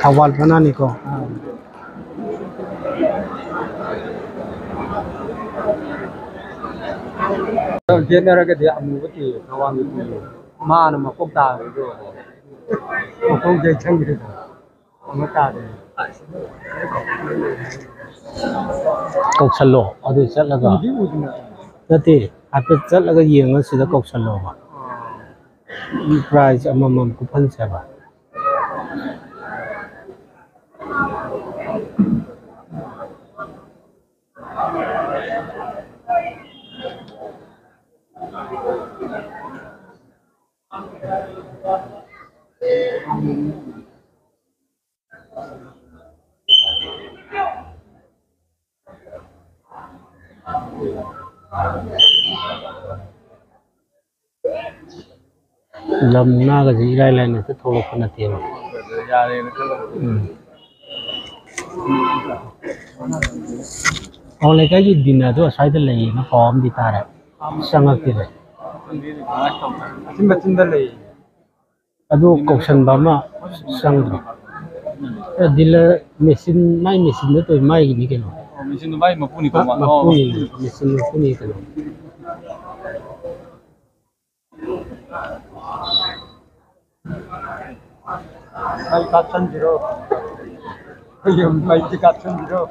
ꯊꯧꯕꯥꯜ ꯐꯅꯥꯅꯤꯀꯣ꯫ ꯌꯦꯠꯅꯔꯒꯗꯤ ꯑꯃꯨꯕ ꯇꯨꯏꯌꯦ, ꯊꯧꯕꯥꯜꯒꯤ ꯇꯨꯏꯌꯦ꯫ ꯃꯥꯅ ꯃꯀꯣꯛ ꯇꯥꯕꯗꯣ꯫ ꯃꯀꯣꯛ ꯌꯩꯁꯟꯈ꯭ꯔꯤꯗꯣ꯫ ꯑꯃ ꯇꯥꯗꯦ꯫ ꯀꯧꯁꯜꯂꯣ ꯑꯗꯨ ꯆꯠꯂꯒ꯫ ꯎꯗꯤ ꯎꯗꯅ꯫ ꯅꯠꯇꯦ, ꯍꯥꯏꯐꯦꯠ ꯆꯠꯂꯒ ꯌꯦꯡꯉ ꯁꯤꯗ ꯀꯧꯁꯜꯂꯣꯕ꯫ ꯑꯥ꯫ ꯄ꯭ꯔꯥꯏꯖ ꯑꯃꯃꯝ ꯀꯨꯞꯐꯟꯁꯦꯕ꯫ ꯂꯝ ꯅꯥꯒꯁꯦ ꯏꯔꯥꯏ ꯂꯥꯏꯅ ꯍꯦꯛꯇ ꯊꯣꯛꯂꯛꯄ ꯅꯠꯇꯦꯕ꯫ ꯌꯥꯔꯦꯅ ꯈꯜꯂꯕ꯫ ꯎꯝ꯫ ꯑꯣ, ꯂꯩꯀꯥꯏꯒꯤ ꯗꯤꯟ ꯑꯗꯨ ꯑꯁ꯭ꯋꯥꯏꯗ ꯂꯩꯌꯦꯅ ꯄꯥꯎ ꯑꯃꯗꯤ ꯇꯥꯔꯦ꯫ ꯆꯪꯉꯛꯇꯦꯅꯦ꯫ ꯑꯆꯤꯟ ꯃꯆꯤꯟꯗ ꯂꯩ꯫ ꯑꯗꯨ ꯀꯧꯁꯟꯕ ꯑꯃ ꯆꯪꯗ꯭ꯔꯣ? ꯑꯦ, ꯗꯤꯂꯔ ꯃꯦꯆꯤꯟ, ꯃꯥꯏ ꯃꯦꯆꯤꯟꯗ ꯇꯧꯔꯤ, ꯃꯥꯏꯒꯤꯅꯤ ꯀꯩꯅꯣ꯫ ꯑꯣ, ꯃꯦꯆꯤꯟꯗꯣ ꯃꯥꯏ ꯃꯄꯨꯅꯤꯀꯣ, ꯃꯥ? ꯃꯄꯨꯅꯤ, ꯑꯣ꯫ ꯃꯦꯆꯤꯟ ꯃꯄꯨꯅꯤ ꯀꯩꯅꯣ꯫ ꯃꯩ ꯀꯥꯞꯁꯟꯁꯤꯔꯣ? ꯑꯩꯈꯣꯏꯒꯤ ꯃꯩꯁꯤ ꯀꯥꯞꯁꯟꯁꯤꯔꯣ?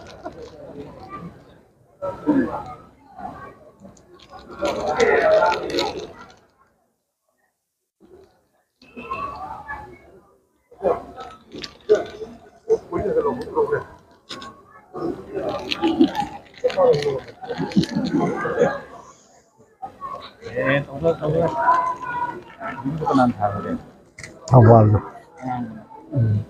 ꯑꯦ, ꯇꯧꯔꯣ, ꯇꯧꯔꯣ꯫ ꯌꯨꯝꯗ ꯀꯅꯥꯅ ꯊꯥꯔꯒꯦ? ꯊꯧꯕꯥꯜꯗ꯫ ꯑꯉꯥꯡꯗꯨꯅ꯫ ꯎꯝ꯫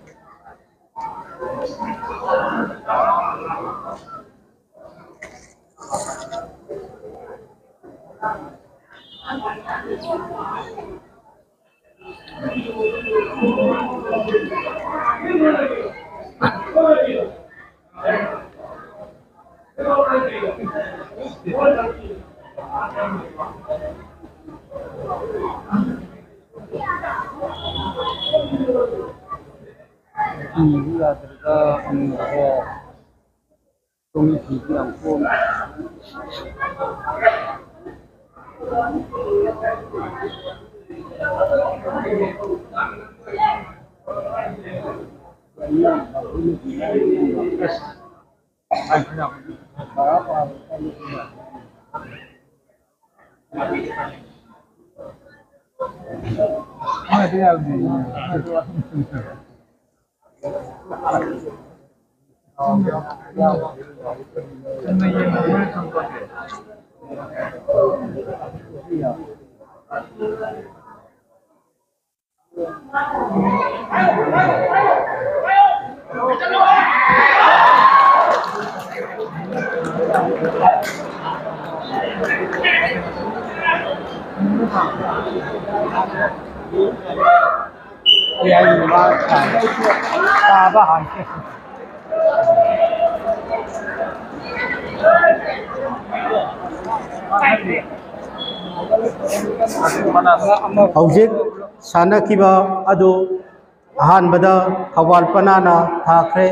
ꯍꯧꯖꯤꯛ ꯁꯥꯟꯅꯈꯤꯕ ꯑꯗꯨ ꯑꯍꯥꯟꯕꯗ ꯊꯧꯕꯥꯜ ꯄꯅꯥꯅ ꯊꯥꯈ꯭ꯔꯦ꯫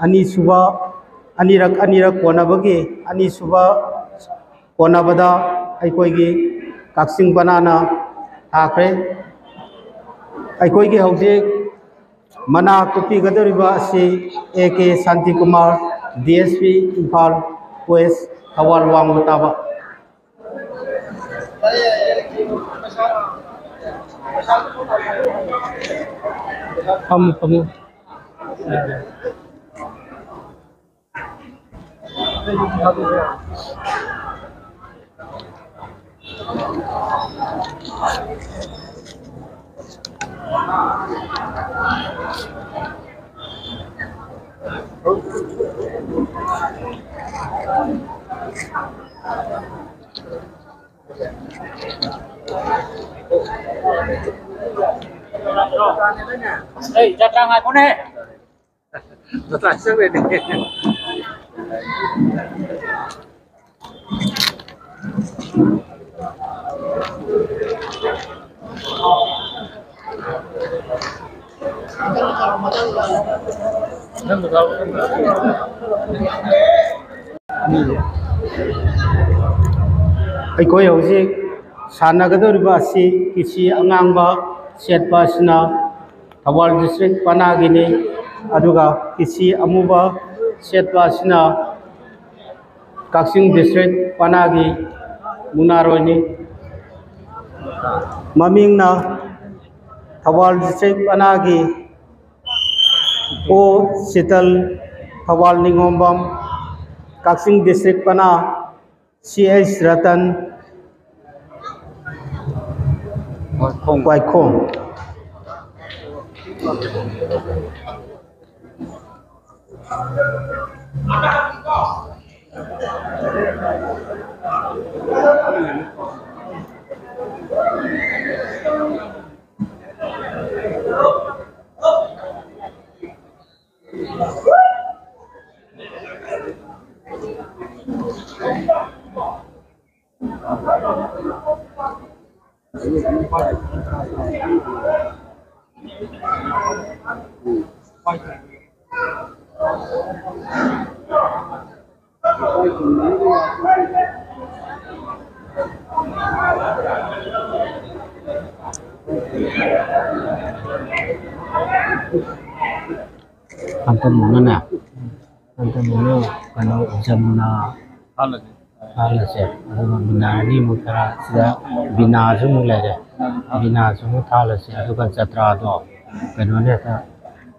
ꯑꯅꯤꯁꯨꯕ, ꯑꯅꯤꯔꯛ ꯑꯅꯤꯔꯛ ꯀꯣꯟꯅꯕꯒꯤ ꯑꯅꯤꯁꯨꯕ ꯀꯣꯟꯅꯕꯗ ꯑꯩꯈꯣꯏꯒꯤ ꯀꯛꯆꯤꯡ ꯄꯅꯥꯅ ꯊꯥꯈ꯭ꯔꯦ꯫ ꯑꯩꯈꯣꯏꯒꯤ ꯍꯧꯖꯤꯛ ꯃꯅꯥ ꯀꯨꯞꯄꯤꯒꯗꯧꯔꯤꯕ ꯑꯁꯤ A K Shantikumar, D S P Imphal west, Thoubal ꯋꯥꯡꯃ ꯇꯥꯕ꯫ ꯐꯝꯃꯨ, ꯐꯝꯃꯨ꯫ ꯑꯩ ꯖꯇ꯭ꯔꯥ ꯉꯥꯏꯈꯣꯅꯦ꯫ ꯖꯇ꯭ꯔꯥ ꯆꯪꯗꯣꯏꯅꯦ꯫ ꯑꯩꯈꯣꯏ ꯍꯧꯖꯤꯛ ꯁꯥꯟꯅꯒꯗꯧꯔꯤꯕ ꯑꯁꯤ ꯀꯤꯁꯤ ꯑꯉꯥꯡꯕ ꯁꯦꯠꯄ ꯑꯁꯤꯅ ꯊꯧꯕꯥꯜ ꯗꯤꯁꯇ꯭ꯔꯤꯛ ꯄꯅꯥꯒꯤꯅꯤ, ꯑꯗꯨꯒ ꯀꯤꯁꯤ ꯑꯃꯨꯕ ꯁꯦꯠꯄ ꯑꯁꯤꯅ ꯀꯛꯆꯤꯡ ꯗꯤꯁꯇ꯭ꯔꯤꯛ ꯄꯅꯥꯒꯤ ꯃꯨꯛꯅꯥꯔꯣꯏꯅꯤ꯫ ꯃꯃꯤꯡꯅ ꯊꯧꯕꯥꯜ ꯗꯤꯁꯇ꯭ꯔꯤꯛ ꯄꯅꯥꯒꯤ ꯑꯣ ꯁꯤꯇꯜ, ꯊꯧꯕꯥꯜ ꯅꯤꯉꯣꯝꯕꯝ, ꯀꯛꯆꯤꯡ ꯗꯤꯁꯇ꯭ꯔꯤꯛ ꯄꯅꯥ ꯁꯤ ꯑꯩꯆ ꯔꯇꯟ, ꯋꯥꯏꯈꯣꯡ꯫ ꯍꯟꯗꯛ ꯑꯃꯨꯛꯅꯅꯦ, ꯍꯟꯗꯛ ꯑꯃꯨꯛꯅ ꯀꯩꯅꯣ, ꯖꯃꯨꯅꯥ ꯍꯥꯜꯂꯁꯦ, ꯑꯗꯨꯒ ꯕꯤꯅꯥ ꯑꯅꯤꯃꯨꯛ ꯈꯔ ꯁꯤꯗ ꯕꯤꯅꯥꯁꯨ ꯑꯃꯨꯛ ꯂꯩꯔꯦ, ꯕꯤꯅꯥꯁꯨ ꯑꯃꯨꯛ ꯊꯥꯜꯂꯁꯦ, ꯑꯗꯨꯒ ꯖꯇ꯭ꯔꯥꯗꯣ ꯀꯩꯅꯣꯅꯦ ꯍꯦꯛꯇ,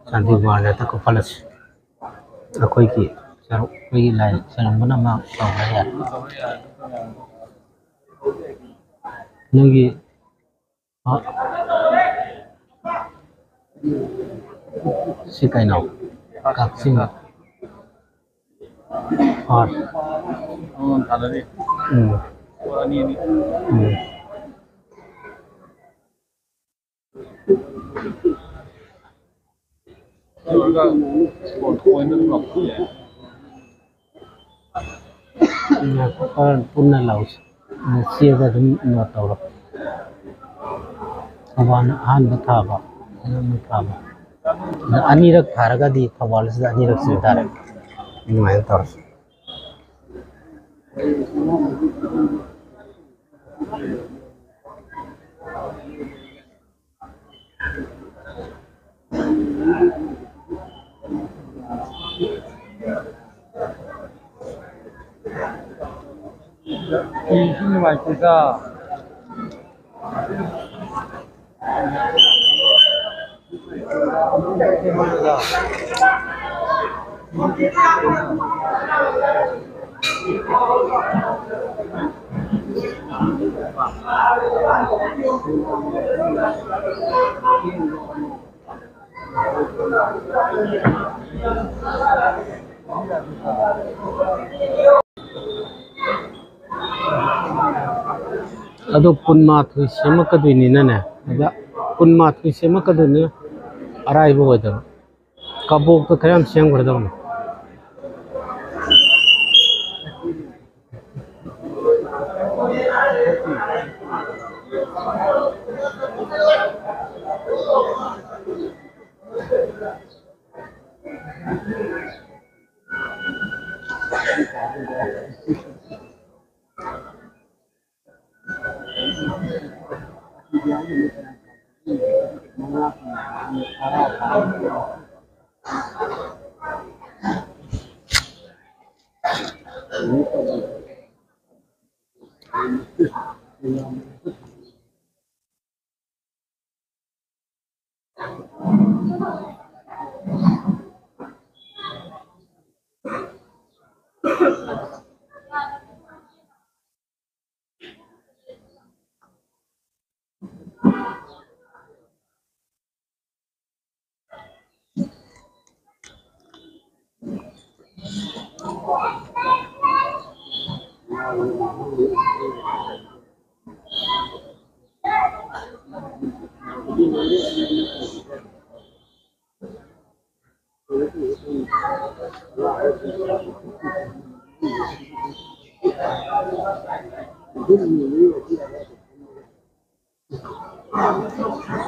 ꯆꯥꯟꯗꯤꯒꯨꯔꯅ ꯍꯦꯛꯇ ꯀꯨꯞꯍꯜꯂꯁꯤ꯫ ꯑꯩꯈꯣꯏꯒꯤ ꯁꯔꯨꯛ, ꯑꯩꯈꯣꯏꯒꯤ ꯂꯥꯏ ꯆꯔꯝꯕꯅ ꯑꯃ ꯇꯧꯕ ꯌꯥꯏ꯫ ꯅꯣꯏꯒꯤ, ꯑ, ꯁꯤ ꯀꯩꯅꯣ? ꯀꯛꯆꯤꯡ꯫ ꯍꯣꯏ꯫ ꯎꯝ꯫ ꯎꯝ꯫ ꯄꯨꯟꯅ ꯂꯧꯁꯤ꯫ ꯆꯦꯗ ꯑꯗꯨꯝ ꯅꯣꯠ ꯇꯧꯔꯣ꯫ ꯊꯧꯕꯥꯜꯅ ꯑꯍꯥꯟꯕ ꯊꯥꯕ, ꯑꯍꯥꯟꯕ ꯊꯥꯕ꯫ ꯑꯗ ꯑꯅꯤꯔꯛ ꯊꯥꯔꯒꯗꯤ ꯊꯧꯕꯥꯜꯁꯤꯗ ꯑꯅꯤꯔꯛ ꯆꯤꯡ ꯇꯥꯔꯦ꯫ ꯑꯗꯨꯃꯥꯏꯅ ꯇꯧꯔꯁꯤ꯫ ꯐꯤꯁꯨ ꯅꯨꯡꯉꯥꯏꯇꯦꯗ꯫ ꯑꯗꯣ ꯀꯨꯟꯃꯥꯊꯣꯏ ꯁꯦꯝꯃꯛꯀꯗꯣꯏꯅꯤꯅꯅꯦ, ꯑꯗ ꯀꯨꯟꯃꯥꯊꯣꯏ ꯁꯦꯝꯃꯛꯀꯗꯣꯏꯅꯤꯅ ꯑꯔꯥꯏꯕ ꯑꯣꯏꯗꯕ꯫ ꯀꯕꯣꯛꯇ ꯈꯔ ꯌꯥꯝ ꯁꯦꯝꯈ꯭ꯔꯗꯧꯅꯤ꯫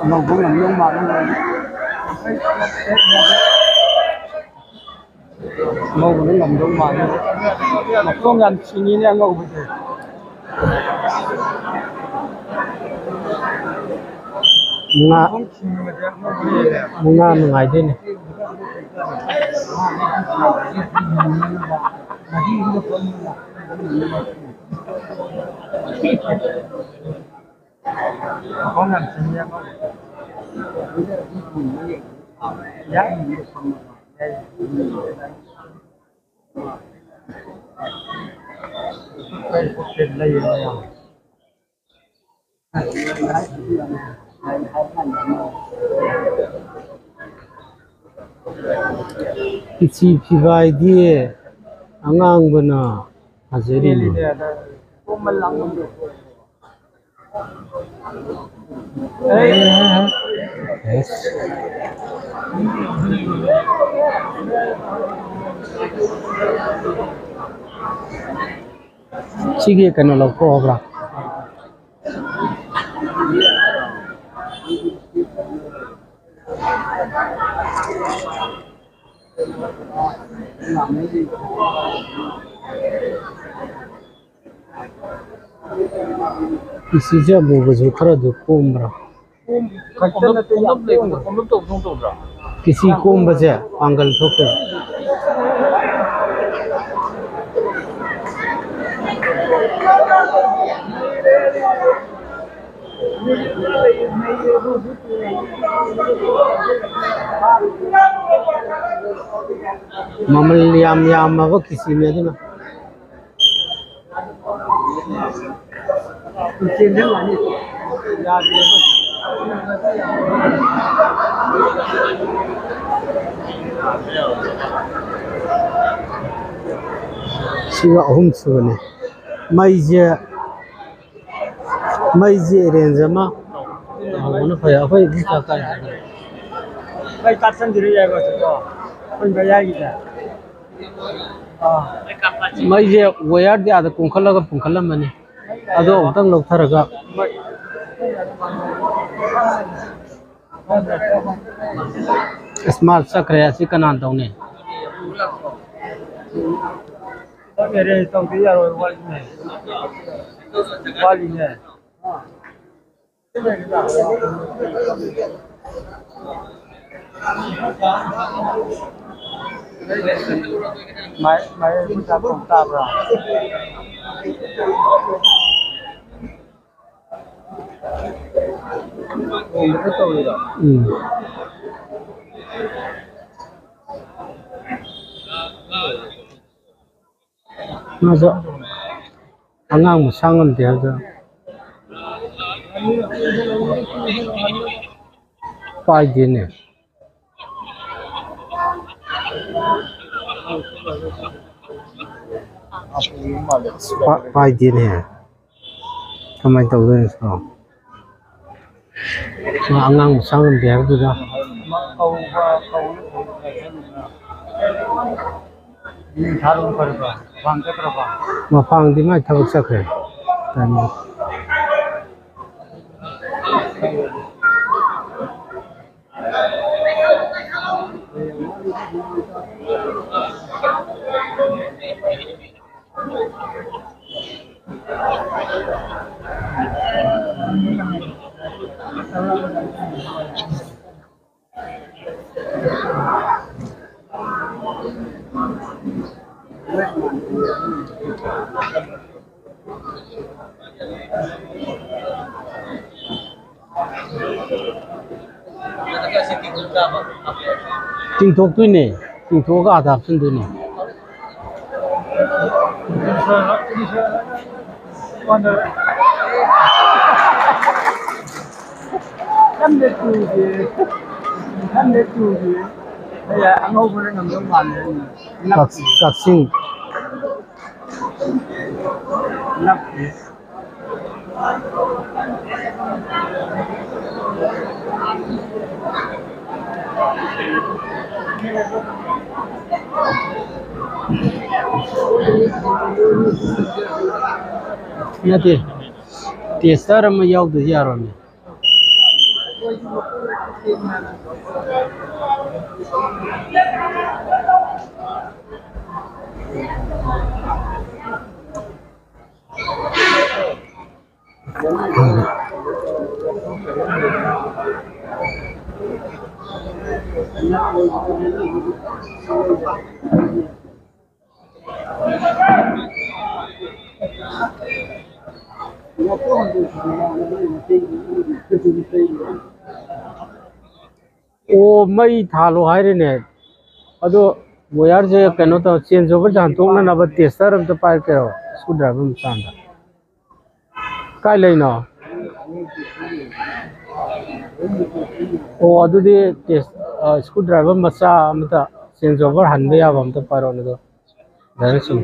ꯑꯉꯧꯕ ꯉꯝꯗꯧ ꯃꯥꯜꯂꯦ꯫ ꯑꯉꯧꯕꯅ ꯉꯝꯗꯧ ꯃꯥꯜꯂꯦ꯫ ꯃꯈꯣꯡ ꯌꯥꯝ ꯁꯤꯡꯉꯤꯅꯦ ꯑꯉꯧꯕꯁꯦ꯫ ꯃꯨꯛꯅꯥ, ꯃꯨꯛꯅꯥ ꯅꯨꯡꯉꯥꯏꯗꯣꯏꯅꯦ꯫ ꯏꯆꯤ ꯐꯤꯕꯥꯏꯗꯤ ꯑꯉꯥꯡꯕꯅ ꯐꯖꯔꯤꯅꯤ꯫ ꯁꯤꯒꯤ ꯀꯩꯅꯣ ꯂꯧꯊꯣꯛꯑꯕ꯭ꯔꯥ? ꯏꯁꯤꯁꯦ ꯑꯃꯨꯕꯁꯨ ꯈꯔꯗꯤ ꯀꯣꯝꯕ꯭ꯔꯥ? ꯀꯤꯁꯤ ꯀꯣꯝꯕꯁꯦ ꯄꯥꯡꯒꯜ ꯊꯣꯛꯇꯦ꯫ ꯃꯃꯜ ꯌꯥꯝ ꯌꯥꯝꯃꯕ ꯀꯤꯁꯤꯅꯦ ꯑꯗꯨꯅ꯫ ꯁꯤꯒ ꯑꯍꯨꯝ ꯁꯨꯕꯅꯤ꯫ ꯃꯩꯁꯦ, ꯃꯩꯁꯦ ꯑꯦꯔꯦꯟꯖ ꯑꯃ ꯇꯧꯍꯧꯕꯅ ꯐꯩ꯫ ꯑꯩꯈꯣꯏ ꯑꯗꯨꯝ ꯆꯥꯛ ꯆꯥꯏ ꯍꯥꯏꯕꯅꯤ꯫ ꯃꯩ ꯀꯥꯞꯁꯟꯕꯤꯔ ꯌꯥꯏꯀꯣ, ꯁꯤꯀꯣ? ꯑꯩꯈꯣꯏ ꯃꯌꯥꯏꯒꯤꯁꯦ꯫ ꯑꯥ꯫ ꯃꯩꯁꯦ ꯋꯦꯌꯔꯗꯤ ꯑꯥꯗ ꯀꯨꯝꯈꯠꯂꯒ ꯄꯨꯡꯈꯠꯂꯝꯃꯅꯤ꯫ ꯑꯗꯣ ꯑꯃꯨꯛꯇꯪ ꯂꯧꯊꯔꯒ꯫ ꯑꯁ, ꯃꯥ ꯆꯠꯈ꯭ꯔꯦ꯫ ꯑꯁꯤ ꯀꯅꯥꯅ ꯇꯧꯅꯤ? ꯑꯦꯔꯦꯟꯖ ꯇꯧꯗ ꯌꯥꯔꯣꯏ, ꯋꯥꯠꯂꯤꯅꯦ꯫ ꯋꯥꯠꯂꯤꯅꯦ꯫ ꯃꯥꯏ-, ꯃꯥꯏ ꯄꯩꯁꯥ ꯀꯣꯝ ꯇꯥꯕ꯭ꯔꯥ? ꯎꯝ꯫ ꯃꯥꯁꯨ ꯑꯉꯥꯡ ꯃꯁꯥ ꯉꯝꯗꯦ ꯍꯥꯏꯕꯗ ꯄꯥꯏꯗꯦꯅꯦ꯫ ꯄꯥꯏꯗꯦꯅꯦ꯫ ꯀꯃꯥꯏꯅ ꯇꯧꯗꯣꯏꯅꯣ ꯁꯤꯕꯣ? ꯃꯥ ꯑꯉꯥꯡ ꯃꯆꯥ ꯉꯝꯗꯦ ꯍꯥꯏꯕꯗꯨꯗ꯫ ꯃꯄꯥꯡꯗꯤ ꯃꯥꯏ ꯊꯕꯛ ꯆꯠꯈ꯭ꯔꯦ꯫ ꯆꯤꯡꯊꯣꯛꯇꯣꯏꯅꯦ꯫ ꯆꯤꯡꯊꯣꯛꯑꯒ ꯑꯥꯗ ꯍꯥꯞꯆꯤꯟꯗꯣꯏꯅꯦ꯫ ꯀꯛ-, ꯀꯛꯆꯤꯡ꯫ ꯅꯠꯇꯦ, ꯇꯦꯁꯇꯔ ꯑꯃ ꯌꯥꯎꯗꯗꯤ ꯌꯥꯔꯣꯏꯅꯦ꯫ ꯑꯣ, ꯃꯩ ꯊꯥꯜꯂꯣ ꯍꯥꯏꯔꯤꯅꯦ꯫ ꯑꯗꯣ ꯋꯥꯌꯔꯁꯦ ꯀꯩꯅꯣ ꯇꯧ, ꯆꯦꯟꯖ ꯑꯣꯚꯔꯁꯦ ꯍꯟꯇꯣꯛꯅꯅꯕ ꯇꯦꯁꯇꯔ ꯑꯝꯇ ꯄꯥꯏꯔꯛꯀꯦꯔꯣ? ꯁ꯭ꯀ꯭ꯔꯨ ꯗ꯭ꯔꯥꯏꯚꯔ ꯃꯆꯥ ꯑꯝꯇ꯫ ꯀꯥꯏ ꯂꯩꯅꯣ? ꯑꯣ, ꯑꯗꯨꯗꯤ ꯇꯦꯁ-, ꯑ, ꯁ꯭ꯀ꯭ꯔꯨ ꯗ꯭ꯔꯥꯏꯚꯔ ꯃꯆꯥ ꯑꯃꯇ ꯆꯦꯟꯖ ꯑꯣꯚꯔ ꯍꯟꯕ ꯌꯥꯕ ꯑꯝꯇ ꯄꯥꯏꯔꯛꯑꯣꯅꯦ ꯑꯗꯣ꯫ ꯗꯥꯏꯔꯦꯛ ꯁꯨꯝ꯫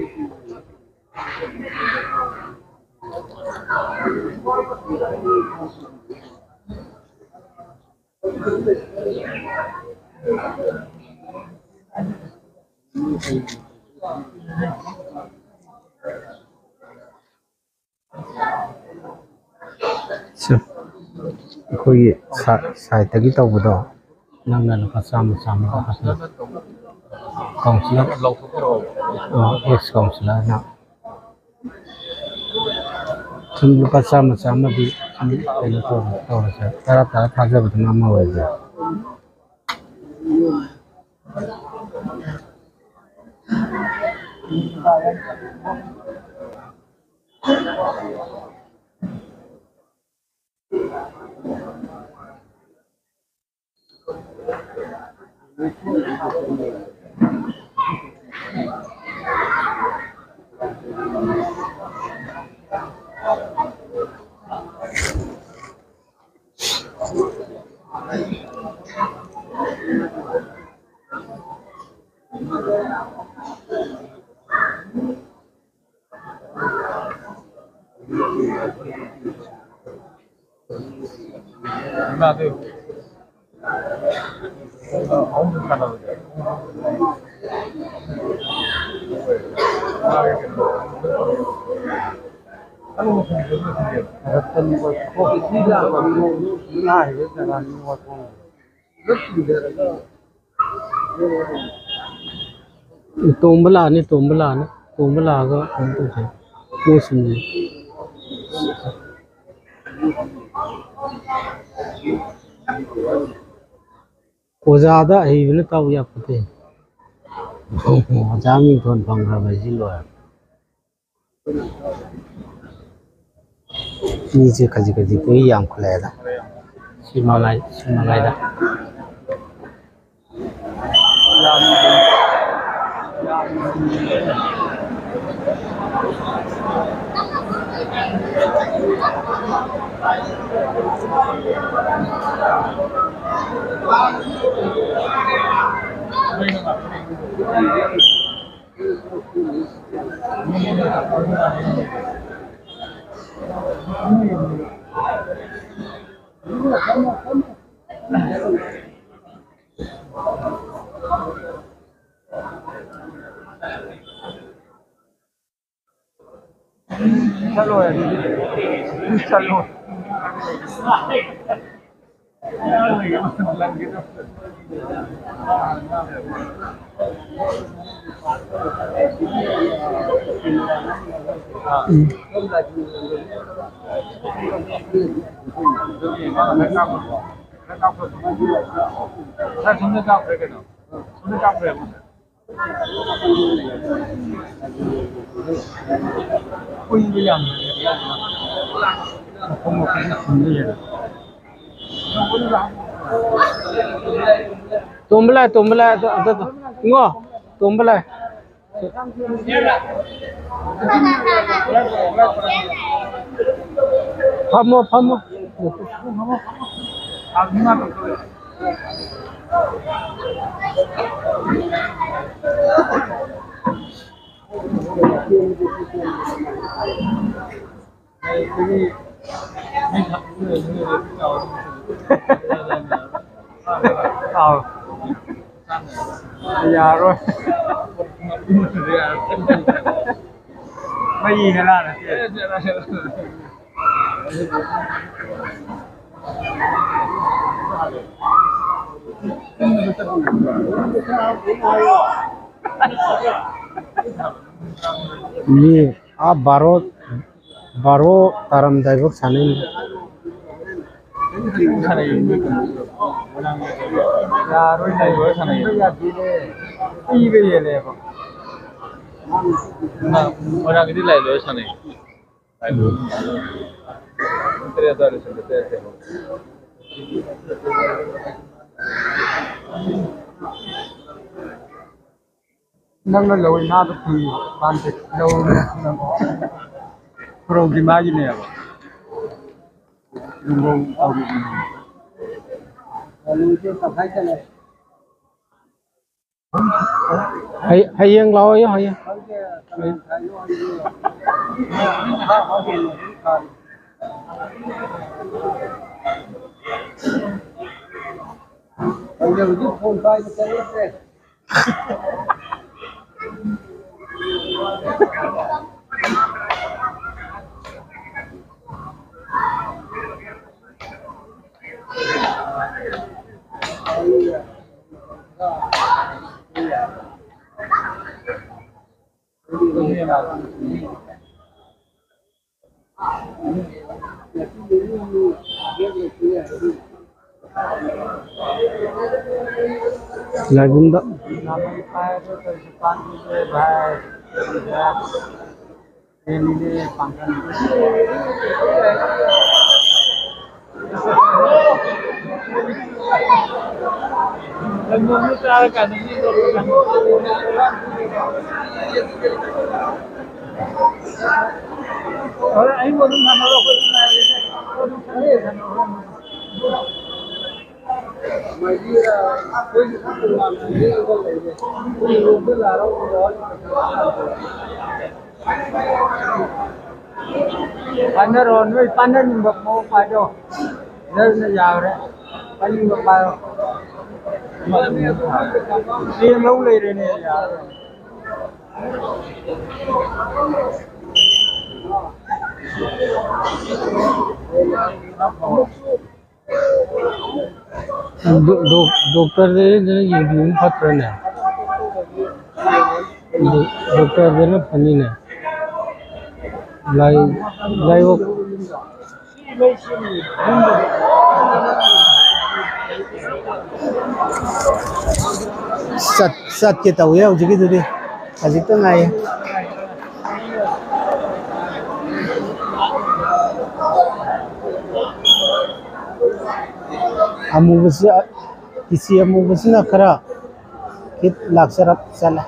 ꯁꯤ ꯑꯩꯈꯣꯏꯒꯤ ꯁꯥ-, ꯁꯥꯏꯠꯇꯒꯤ ꯇꯧꯕꯗꯣ, ꯅꯪꯅ ꯂꯨꯄꯥ ꯆꯥꯝꯃ, ꯆꯥꯝꯃ ꯀꯥꯈꯠꯄꯤꯌꯨ꯫ ꯀꯥꯎꯟꯁꯤꯂꯔ, ꯑ, ꯑꯦꯛꯁ ꯀꯥꯎꯟꯁꯤꯂꯔꯅ ꯁꯨꯝ ꯂꯨꯄꯥ ꯆꯥꯝꯃ, ꯆꯥꯝꯃꯗꯤ ꯁꯨꯝ ꯀꯩꯅꯣ ꯇꯧꯔ-, ꯇꯧꯔꯁꯦ, ꯇꯔꯥ, ꯇꯔꯥ ꯊꯥꯖꯕꯗꯨꯅ ꯑꯃ ꯑꯣꯏꯔꯁꯦ꯫ ꯇꯣꯝꯕ ꯂꯥꯛꯑꯅꯤ, ꯇꯣꯝꯕ ꯂꯥꯛꯑꯅꯤ, ꯇꯣꯝꯕ ꯂꯥꯛꯑꯒ ꯀꯩꯅꯣ ꯇꯧꯁꯦ, ꯃꯣꯏ ꯁꯤꯟꯁꯦ꯫ ꯑꯣꯖꯥꯗ ꯑꯍꯩꯕꯅ ꯇꯥꯛꯎ ꯌꯥꯄꯣꯠꯇꯦ꯫ ꯑꯣꯖꯥ ꯃꯤꯡꯊꯣꯟ ꯐꯪꯈ꯭ꯔꯕ ꯍꯥꯏꯁꯤ ꯂꯣꯏꯔꯦ꯫ ꯃꯤꯁꯦ ꯈꯖꯤꯛ ꯈꯖꯤꯛꯇꯒꯤ ꯌꯥꯝꯈꯠꯂꯛꯑꯦꯗ꯫ ꯁꯤ ꯃꯉꯥꯏ, ꯁꯤ ꯃꯉꯥꯏꯗ꯫ ꯆꯠꯂꯣ ꯑꯗꯨꯗꯤ꯫ ꯆꯠꯂꯣ꯫ ꯎꯝ꯫ ꯀꯨꯏꯕ ꯌꯥꯝ ꯇꯣꯝꯕ ꯂꯥꯛꯑꯦ, ꯇꯣꯝꯕ ꯂꯥꯛꯑꯦ, ꯑꯗꯣ, ꯑꯗꯣ, ꯑꯗꯣ꯫ ꯏꯉꯣ, ꯇꯣꯝꯕ ꯂꯥꯛꯑꯦ꯫ ꯐꯝꯃꯣ, ꯐꯝꯃꯣ꯫ ꯑꯥꯎ꯫ ꯌꯥꯔꯣꯏ꯫ ꯃꯩ ꯍꯦꯔꯥꯅ꯫ ꯃꯤ ꯑꯥ ꯕꯥꯔꯣ, ꯕꯥꯔꯣ ꯇꯥꯔꯝꯗꯥꯏꯐꯥꯎ ꯁꯥꯟꯅꯩ꯫ ꯌꯥꯔꯣꯏ, ꯂꯩꯔꯣꯏ ꯁꯥꯟꯅꯩ꯫ ꯄꯤꯕ ꯍꯦꯜꯂꯦꯕ꯫ ꯃꯣꯏꯔꯥꯡꯒꯤꯗꯤ ꯂꯩꯔꯣꯏ ꯁꯥꯟꯅꯩ꯫ ꯇꯔꯦꯠ ꯑꯗꯨꯋꯥꯏꯗ ꯁꯟꯗꯦ ꯇꯔꯦꯠ ꯇꯔꯦꯠ꯫ ꯅꯪꯅ ꯂꯧꯔꯤ ꯉꯥꯗꯣ ꯐꯪꯉꯤ ꯄꯥꯟꯁꯦ ꯂꯧꯔꯤ꯫ ꯈꯨꯔꯧꯒꯤ ꯃꯥꯒꯤꯅꯦꯕ꯫ ꯂꯨꯝꯕꯧ ꯇꯧꯔꯤꯕꯅꯦ꯫ ꯍꯌꯦꯡ ꯂꯥꯛꯑꯣ, ꯍꯌꯦꯡ꯫ ꯂꯥꯏꯕꯨꯡꯗ꯫ ꯄꯥꯏꯅꯔꯣ, ꯅꯣꯏ ꯄꯥꯏꯅꯅꯤꯡꯕ ꯃꯑꯣꯡ ꯄꯥꯏꯔꯣ꯫ ꯅꯣꯏꯅ ꯌꯥꯈ꯭ꯔꯦ꯫ ꯄꯥꯏꯅꯤꯡꯕ ꯄꯥꯏꯔꯣ꯫ ꯆꯦ ꯂꯧ ꯂꯩꯔꯦꯅꯦ, ꯌꯥꯔꯦ꯫ ꯗꯣꯛ-, ꯗꯣꯛ-, ꯗꯣꯛꯇꯔꯗ ꯌꯦꯡꯕꯤꯕꯅ ꯐꯠꯇ꯭ꯔꯅꯦ? ꯗꯣꯛ-, ꯗꯣꯛꯇꯔꯗꯅ ꯐꯅꯤꯅꯦ꯫ ꯂꯥꯏ-, ꯂꯥꯏꯑꯣꯛ-, ꯆꯠ-, ꯆꯠꯀꯦ ꯇꯧꯋꯦ ꯍꯧꯖꯤꯛꯀꯤꯗꯨꯗꯤ꯫ ꯈꯖꯤꯛꯇ ꯉꯥꯏꯌꯦ꯫ ꯑꯃꯨꯕꯁꯤ, ꯇꯤꯁꯤ ꯑꯃꯨꯕꯁꯤꯅ ꯈꯔ ꯍꯤꯠ ꯂꯥꯛꯆꯔꯞ ꯆꯠꯂꯦ꯫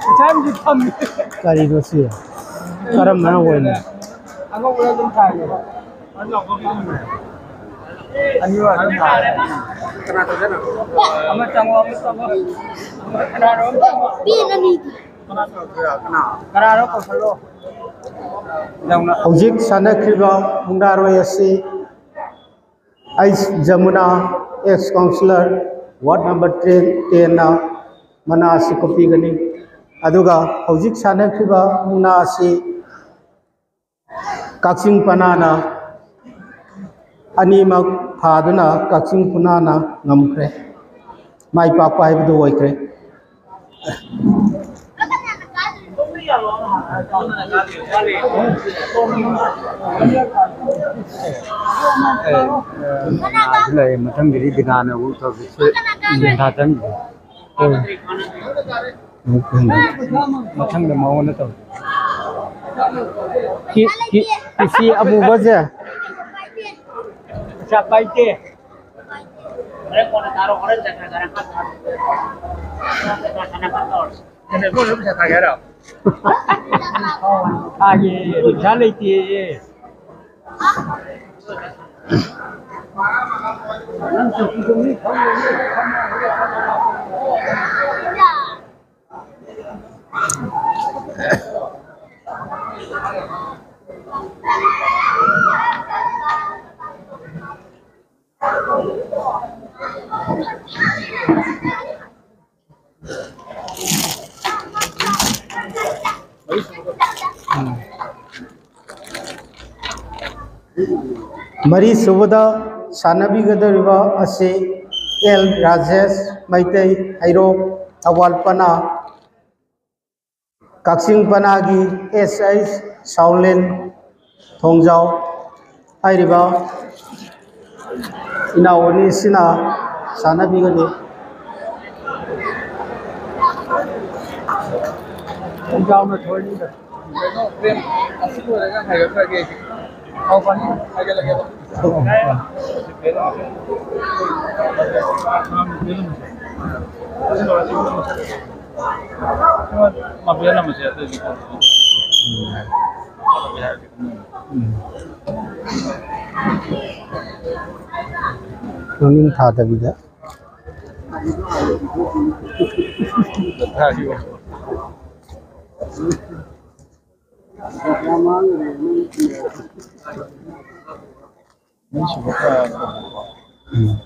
ꯉꯁꯥꯏꯕꯨꯗꯤ ꯊꯝꯃꯤ꯫ ꯀꯔꯤꯅꯣ ꯁꯤ? ꯀꯔꯝꯕꯅ ꯑꯣꯏꯅꯤ? ꯑꯉꯧꯕꯗ ꯑꯗꯨꯝ ꯊꯥꯏꯌꯦ꯫ ꯑꯅꯤ ꯑꯗꯨꯝ ꯊꯥꯏ꯫ ꯑꯃ ꯆꯪꯉꯣ, ꯑꯃ ꯆꯪꯉꯣ꯫ ꯀꯅꯥꯅꯣ ꯑꯃ ꯆꯪꯉꯣ꯫ ꯀꯅꯥꯅꯣ ꯀꯧꯁꯜꯂꯣ꯫ ꯍꯧꯖꯤꯛ ꯁꯥꯟꯅꯈ꯭ꯔꯤꯕ ꯃꯨꯛꯅꯥꯔꯣꯏ ꯑꯁꯤ ꯑꯩꯁ Yamuna, ex councillor, ward number ten, ten ꯅ ꯃꯅꯥ ꯑꯁꯤ ꯀꯨꯞꯄꯤꯒꯅꯤ꯫ ꯑꯗꯨꯒ ꯍꯧꯖꯤꯛ ꯁꯥꯟꯅꯈ꯭ꯔꯤꯕ ꯃꯨꯛꯅꯥ ꯑꯁꯤ ꯀꯛꯆꯤꯡ ꯄꯅꯥꯅ ꯑꯅꯤꯃꯛ ꯊꯥꯗꯨꯅ ꯀꯛꯆꯤꯡ ꯄꯅꯥꯅ ꯉꯝꯈ꯭ꯔꯦ꯫ ꯃꯥꯏ ꯄꯥꯛꯄ ꯍꯥꯏꯕꯗꯨ ꯑꯣꯏꯈ꯭ꯔꯦ꯫ ꯂꯩ, ꯃꯊꯪꯒꯤꯗꯤ ꯕꯤꯅꯥꯅ ꯑꯃꯨꯛ ꯇꯧꯔꯁꯤ꯫ ꯌꯦꯟꯊꯥ ꯆꯪꯗ꯭ꯔꯦ꯫ ꯃꯊꯪꯗ ꯃꯉꯣꯟꯗ ꯇꯧ꯫ ꯀꯤ-, ꯀꯤ-, ꯀꯤꯁꯤ ꯑꯃꯨꯕꯁꯦ꯫ ꯄꯩꯁꯥ ꯄꯥꯏꯗꯦ꯫ ꯍꯣꯔꯦꯟ ꯀꯣꯟꯅ ꯊꯥꯔꯣ, ꯍꯣꯔꯦꯟ ꯆꯠꯈ꯭ꯔꯒ ꯈꯔ ꯊꯥꯔꯣ꯫ ꯄꯩꯁꯥ ꯊꯥꯅꯕ ꯇꯧꯔꯁꯤ꯫ ꯀꯩꯅꯣ, ꯃꯣꯏꯁꯨ ꯄꯩꯁꯥ ꯊꯥꯒꯦ ꯍꯥꯏꯔꯣ? ꯊꯥꯒꯦ, ꯄꯩꯁꯥ ꯂꯩꯇꯦꯌꯦ꯫ ꯎꯝ꯫ ꯃꯔꯤ ꯁꯨꯕꯗ ꯁꯥꯟꯅꯕꯤꯒꯗꯧꯔꯤꯕ ꯑꯁꯤ ꯑꯦꯜ ꯔꯥꯖꯦꯁ ꯃꯩꯇꯩ, ꯍꯩꯔꯣꯛ, ꯊꯧꯕꯥꯜ ꯄꯅꯥ꯫ ꯀꯛꯆꯤꯡ ꯄꯅꯥꯒꯤ ꯑꯦꯁ ꯑꯩꯆ ꯁꯥꯎꯂꯦꯟ ꯊꯣꯡꯖꯥꯎ ꯍꯥꯏꯔꯤꯕ ꯏꯅꯥꯎ ꯑꯅꯤꯁꯤꯅ ꯁꯥꯟꯅꯕꯤꯒꯅꯤ꯫ ꯊꯣꯡꯖꯥꯎꯅ ꯊꯣꯏꯅꯤꯗ꯫ ꯀꯩꯅꯣ, ꯍꯣꯔꯦꯟ ꯑꯁꯤ ꯂꯣꯏꯔꯒ ꯍꯥꯏꯒꯠꯈ꯭ꯔꯒꯦ ꯑꯩꯁꯦ꯫ ꯑꯧ, ꯐꯅꯤ, ꯍꯥꯏꯒꯠꯂꯒꯦ ꯑꯗꯨꯝ꯫ ꯃꯥ ꯕꯦꯜ ꯑꯃꯁꯦ ꯑꯇꯩꯗꯤ ꯈꯪꯗꯦ꯫ ꯎꯝ꯫ ꯃꯃꯤꯡ ꯊꯥꯗꯕꯤꯗ꯫ ꯎꯝ꯫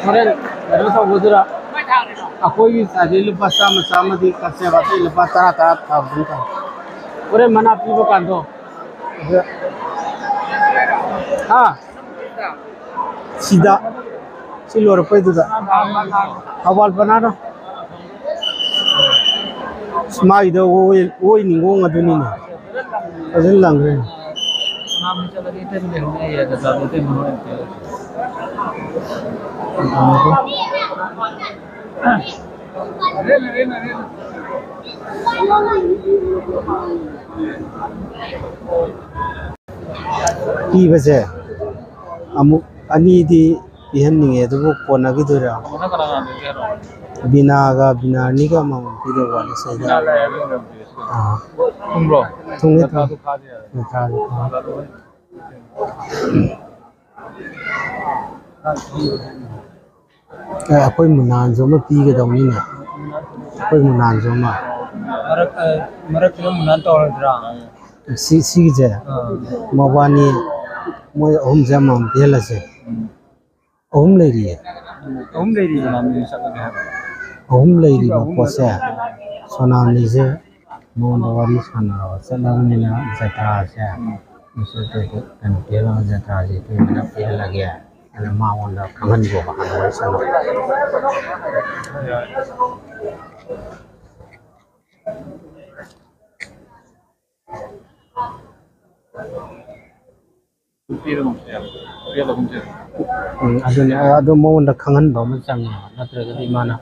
ꯍꯣꯔꯦꯟ ꯀꯩꯅꯣ ꯇꯧꯕꯗꯨꯗ ꯑꯩꯈꯣꯏꯒꯤ ꯁꯥꯏꯗꯩ ꯂꯨꯄꯥ ꯆꯥꯝꯃ, ꯆꯥꯝꯃꯗꯤ ꯀꯛꯁꯦꯕ, ꯑꯇꯩ ꯂꯨꯄꯥ ꯇꯔꯥ, ꯇꯔꯥ ꯊꯥꯕꯗꯨꯝ ꯇꯧ꯫ ꯍꯣꯔꯦꯟ ꯃꯅꯥ ꯄꯤꯕ ꯀꯥꯟꯗꯣ ꯑꯗꯨꯗ ꯍꯥ? ꯁꯤꯗ, ꯁꯤ ꯂꯣꯏꯔꯛꯄꯩꯗꯨꯗ꯫ ꯊꯧꯕꯥꯜ ꯕꯅꯥꯅ꯫ ꯃꯥꯒꯤꯗꯣ ꯑꯣꯏ-, ꯑꯣꯏ ꯅꯤꯡꯒꯣꯡ ꯑꯗꯨꯅꯤꯅꯦ꯫ ꯐꯖꯅ ꯂꯪꯈ꯭ꯔꯦ꯫ ꯄꯤꯕꯁꯦ ꯑꯃꯨꯛ ꯑꯅꯤꯗꯤ ꯄꯤꯍꯟꯅꯤꯡꯉꯦ, ꯑꯗꯨꯕꯨ ꯀꯣꯟꯅꯈꯤꯗꯣꯏꯔꯥ? ꯕꯤꯅꯥꯒ ꯕꯤꯅꯥꯔꯅꯤꯒ ꯑꯃꯃꯝ ꯄꯤꯗꯧꯕ ꯋꯥꯠꯂꯤ ꯁꯤꯗ꯫ ꯑꯥ꯫ ꯊꯨꯡꯕ꯭ꯔꯣ? ꯊꯨꯡꯉꯦ, ꯊꯨꯡꯉꯦ꯫ ꯃꯈꯥꯗꯣ ꯐꯥꯗꯦ ꯍꯥꯏꯔꯣ? ꯃꯈꯥꯗꯣ ꯐꯥꯗꯦ꯫ ꯑꯦ, ꯑꯩꯈꯣꯏ ꯃꯨꯅꯥꯟꯁꯨ ꯑꯃ ꯄꯤꯒꯗꯧꯅꯤꯅꯦ꯫ ꯑꯩꯈꯣꯏ ꯃꯨꯅꯥꯟꯁꯨ ꯑꯃ꯫ ꯃꯔꯛ-, ꯑ, ꯃꯔꯛꯇꯨꯗ ꯃꯨꯅꯥꯟ ꯇꯧꯔꯗ꯭ꯔꯥ? ꯁꯤ-, ꯁꯤꯒꯤꯁꯦ ꯑꯥ꯫ ꯃꯕꯥꯅꯤ, ꯃꯣꯏ ꯑꯍꯨꯝꯁꯦ ꯑꯃꯃꯝ ꯄꯤꯍꯜꯂꯁꯦ꯫ ꯎꯝ꯫ ꯑꯍꯨꯝ ꯂꯩꯔꯤꯌꯦ꯫ ꯑꯍꯨꯝ ꯂꯩꯔꯤꯌꯦ꯫ ꯑꯍꯨꯝ ꯂꯩꯔꯤꯕ ꯄꯣꯠꯁꯦ, ꯁꯣꯅꯥꯃꯤꯁꯦ ꯃꯉꯣꯟꯗ ꯋꯥꯔꯤ ꯁꯥꯟꯅꯔꯕ ꯆꯠꯂꯕꯅꯤꯅ ꯖꯇ꯭ꯔꯥꯁꯦ, ꯎꯝ꯫ ꯃꯁꯤ ꯀꯩꯅꯣ ꯄꯤꯍꯜꯂꯒ ꯖꯇ꯭ꯔꯥꯁꯦ ꯏꯇꯩꯃꯅ ꯄꯤꯍꯜꯂꯒꯦ꯫ ꯑꯗ ꯃꯉꯣꯟꯗ ꯈꯪꯍꯟꯒꯣꯕ ꯍꯥꯟꯅ ꯋꯥꯔꯤ ꯁꯥꯟꯅꯕ꯫ ꯎꯝ, ꯑꯗꯨꯅꯦ, ꯑꯗꯣ ꯃꯉꯣꯟꯗ ꯈꯪꯍꯟꯕ ꯑꯃ ꯆꯪꯉꯦꯕ, ꯅꯠꯇ꯭ꯔꯒꯗꯤ ꯃꯥꯅ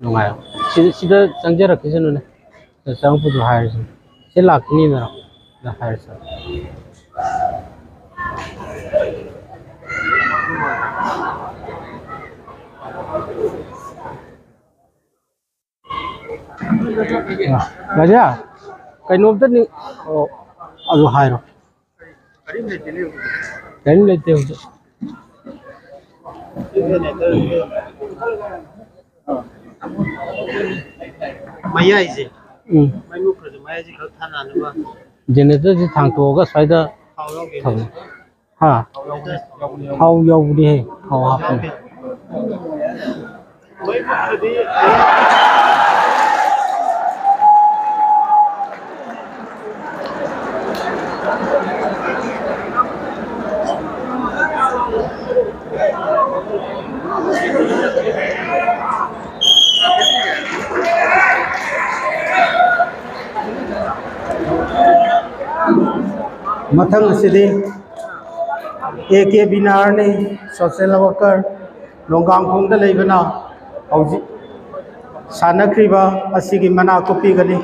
ꯅꯨꯡꯉꯥꯏꯔꯣꯏ꯫ ꯁꯤꯗ, ꯁꯤꯗ ꯆꯪꯖꯔꯛꯈꯤꯁꯅꯨꯅꯦ꯫ ꯆꯪꯉꯛꯄꯗꯣ ꯍꯥꯏꯔꯁꯤ꯫ ꯁꯤ ꯂꯥꯛꯈꯤꯅꯤꯗꯅ꯫ ꯍꯥꯏꯔꯁꯤ꯫ ꯑ, ꯔꯥꯖꯥ, ꯀꯩꯅꯣꯝꯇꯅꯤ꯫ ꯑꯣ, ꯑꯗꯨ ꯍꯥꯏꯔꯣ꯫ ꯀꯔꯤꯝ ꯂꯩꯇꯦ ꯍꯧꯖꯤꯛ꯫ ꯃꯌꯥꯏꯁꯦ꯫ ꯎꯝ꯫ ꯃꯩ ꯃꯨꯠꯈ꯭ꯔꯁꯨ ꯃꯌꯥꯏꯁꯦ ꯈꯛ ꯊꯥꯅꯅꯕ꯫ ꯖꯦꯅꯦꯔꯦꯇꯔꯁꯦ ꯊꯥꯡꯇꯣꯛꯑꯒ ꯁ꯭ꯋꯥꯏꯗ ꯊꯥꯎ ꯌꯥꯎꯗꯦ꯫ ꯊꯝꯃꯨ꯫ ꯍꯥ? ꯊꯥꯎ ꯌꯥꯎꯕꯅꯦ꯫ ꯊꯥꯎ ꯌꯥꯎꯕꯅꯦꯍꯦ꯫ ꯊꯥꯎ ꯍꯥꯞꯄꯅꯦ꯫ ꯃꯩ ꯃꯨꯠꯈ꯭ꯔꯗꯤ ꯃꯊꯪ ꯑꯁꯤꯗꯤ ꯑꯦ ꯀꯦ ꯕꯤꯅꯥꯔꯅꯤ, ꯁꯣꯁꯦꯜ ꯋꯥꯀꯔ, ꯅꯣꯡꯒꯥꯡꯈꯣꯡꯗ ꯂꯩꯕꯅ ꯍꯧꯖꯤꯛ ꯁꯥꯟꯅꯈ꯭ꯔꯤꯕ ꯑꯁꯤꯒꯤ ꯃꯅꯥ ꯀꯨꯞꯄꯤꯒꯅꯤ꯫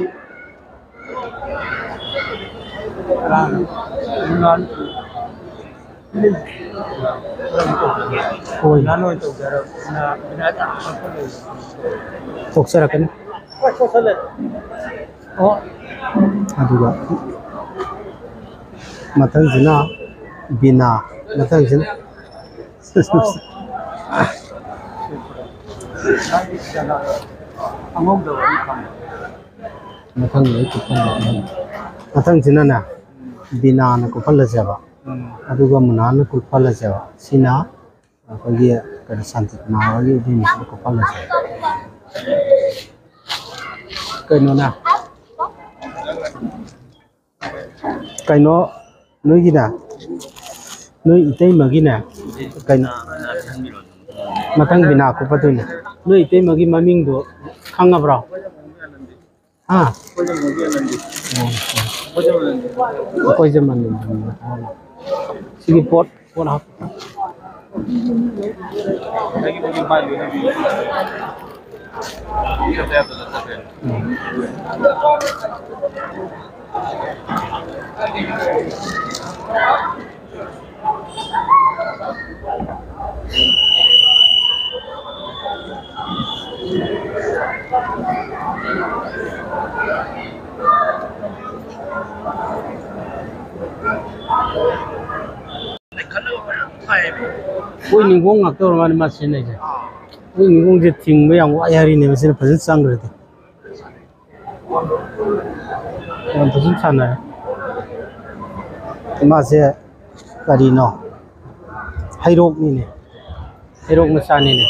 ꯍꯣꯏ꯫ ꯇꯣꯛꯆꯔꯛꯀꯅꯤ꯫ ꯑꯗꯨꯒ ꯃꯊꯪꯁꯤꯅ ꯕꯤꯅꯥ, ꯃꯊꯪꯁꯤꯅ ꯃꯊꯪ ꯂꯣꯏ ꯀꯨꯞꯐꯜꯂꯦ꯫ ꯃꯊꯪꯁꯤꯅꯅꯦ, ꯕꯤꯅꯥꯅ ꯀꯨꯞꯐꯜꯂꯁꯦꯕ꯫ ꯎꯝ꯫ ꯑꯗꯨꯒ ꯃꯨꯅꯥꯅ ꯀꯨꯞꯐꯜꯂꯁꯦꯕ꯫ ꯁꯤꯅ ꯑꯩꯈꯣꯏꯒꯤ ꯀꯩꯅꯣ, ꯁꯥꯟꯇꯤꯄꯅꯥ ꯍꯣꯏꯒꯤ ꯑꯗꯨꯒꯤ ꯃꯤꯡꯁꯤꯗ ꯀꯨꯞꯐꯜꯂꯁꯦ꯫ ꯀꯩꯅꯣꯅꯦ, ꯀꯩꯅꯣ, ꯅꯣꯏꯒꯤꯅꯦ, ꯅꯣꯏ ꯏꯇꯩꯃꯒꯤꯅꯦ, ꯀꯩꯅꯣ, ꯃꯊꯪ ꯕꯤꯅꯥ ꯀꯨꯞꯄꯗꯣꯏꯅꯦ꯫ ꯅꯣꯏ ꯏꯇꯩꯃꯒꯤ ꯃꯃꯤꯡꯗꯣ ꯈꯪꯉꯕ꯭ꯔꯣ? ꯍꯥ? ꯑꯣ, ꯑꯣ꯫ ꯑꯩꯈꯣꯏꯁꯦ ꯃꯅꯤꯄꯨꯔ꯫ ꯁꯤꯒꯤ ꯄꯣꯠ, ꯄꯣꯠ ꯍꯥꯞ-, ꯎꯝ꯫ ꯃꯣꯏ ꯅꯤꯡꯒꯣꯡ ꯉꯥꯛꯇ ꯑꯣꯏꯔ ꯃꯥꯜꯂꯦ ꯃꯥ ꯁꯤꯖꯤꯟꯅꯩꯁꯦ꯫ ꯃꯣꯏ ꯅꯤꯡꯒꯣꯡꯁꯦ ꯊꯤꯡꯕ ꯌꯥꯝ ꯋꯥꯏ ꯍꯥꯏꯔꯤꯅꯦ, ꯃꯁꯤꯅ ꯐꯖꯅ ꯆꯪꯈ꯭ꯔꯗꯤ꯫ ꯌꯥꯝ ꯐꯖꯅ ꯁꯥꯟꯅꯔꯦ꯫ ꯃꯥꯁꯦ ꯀꯔꯤꯅꯣ? ꯍꯩꯔꯣꯛꯅꯤꯅꯦ꯫ ꯍꯩꯔꯣꯛ ꯃꯆꯥꯅꯤꯅꯦ꯫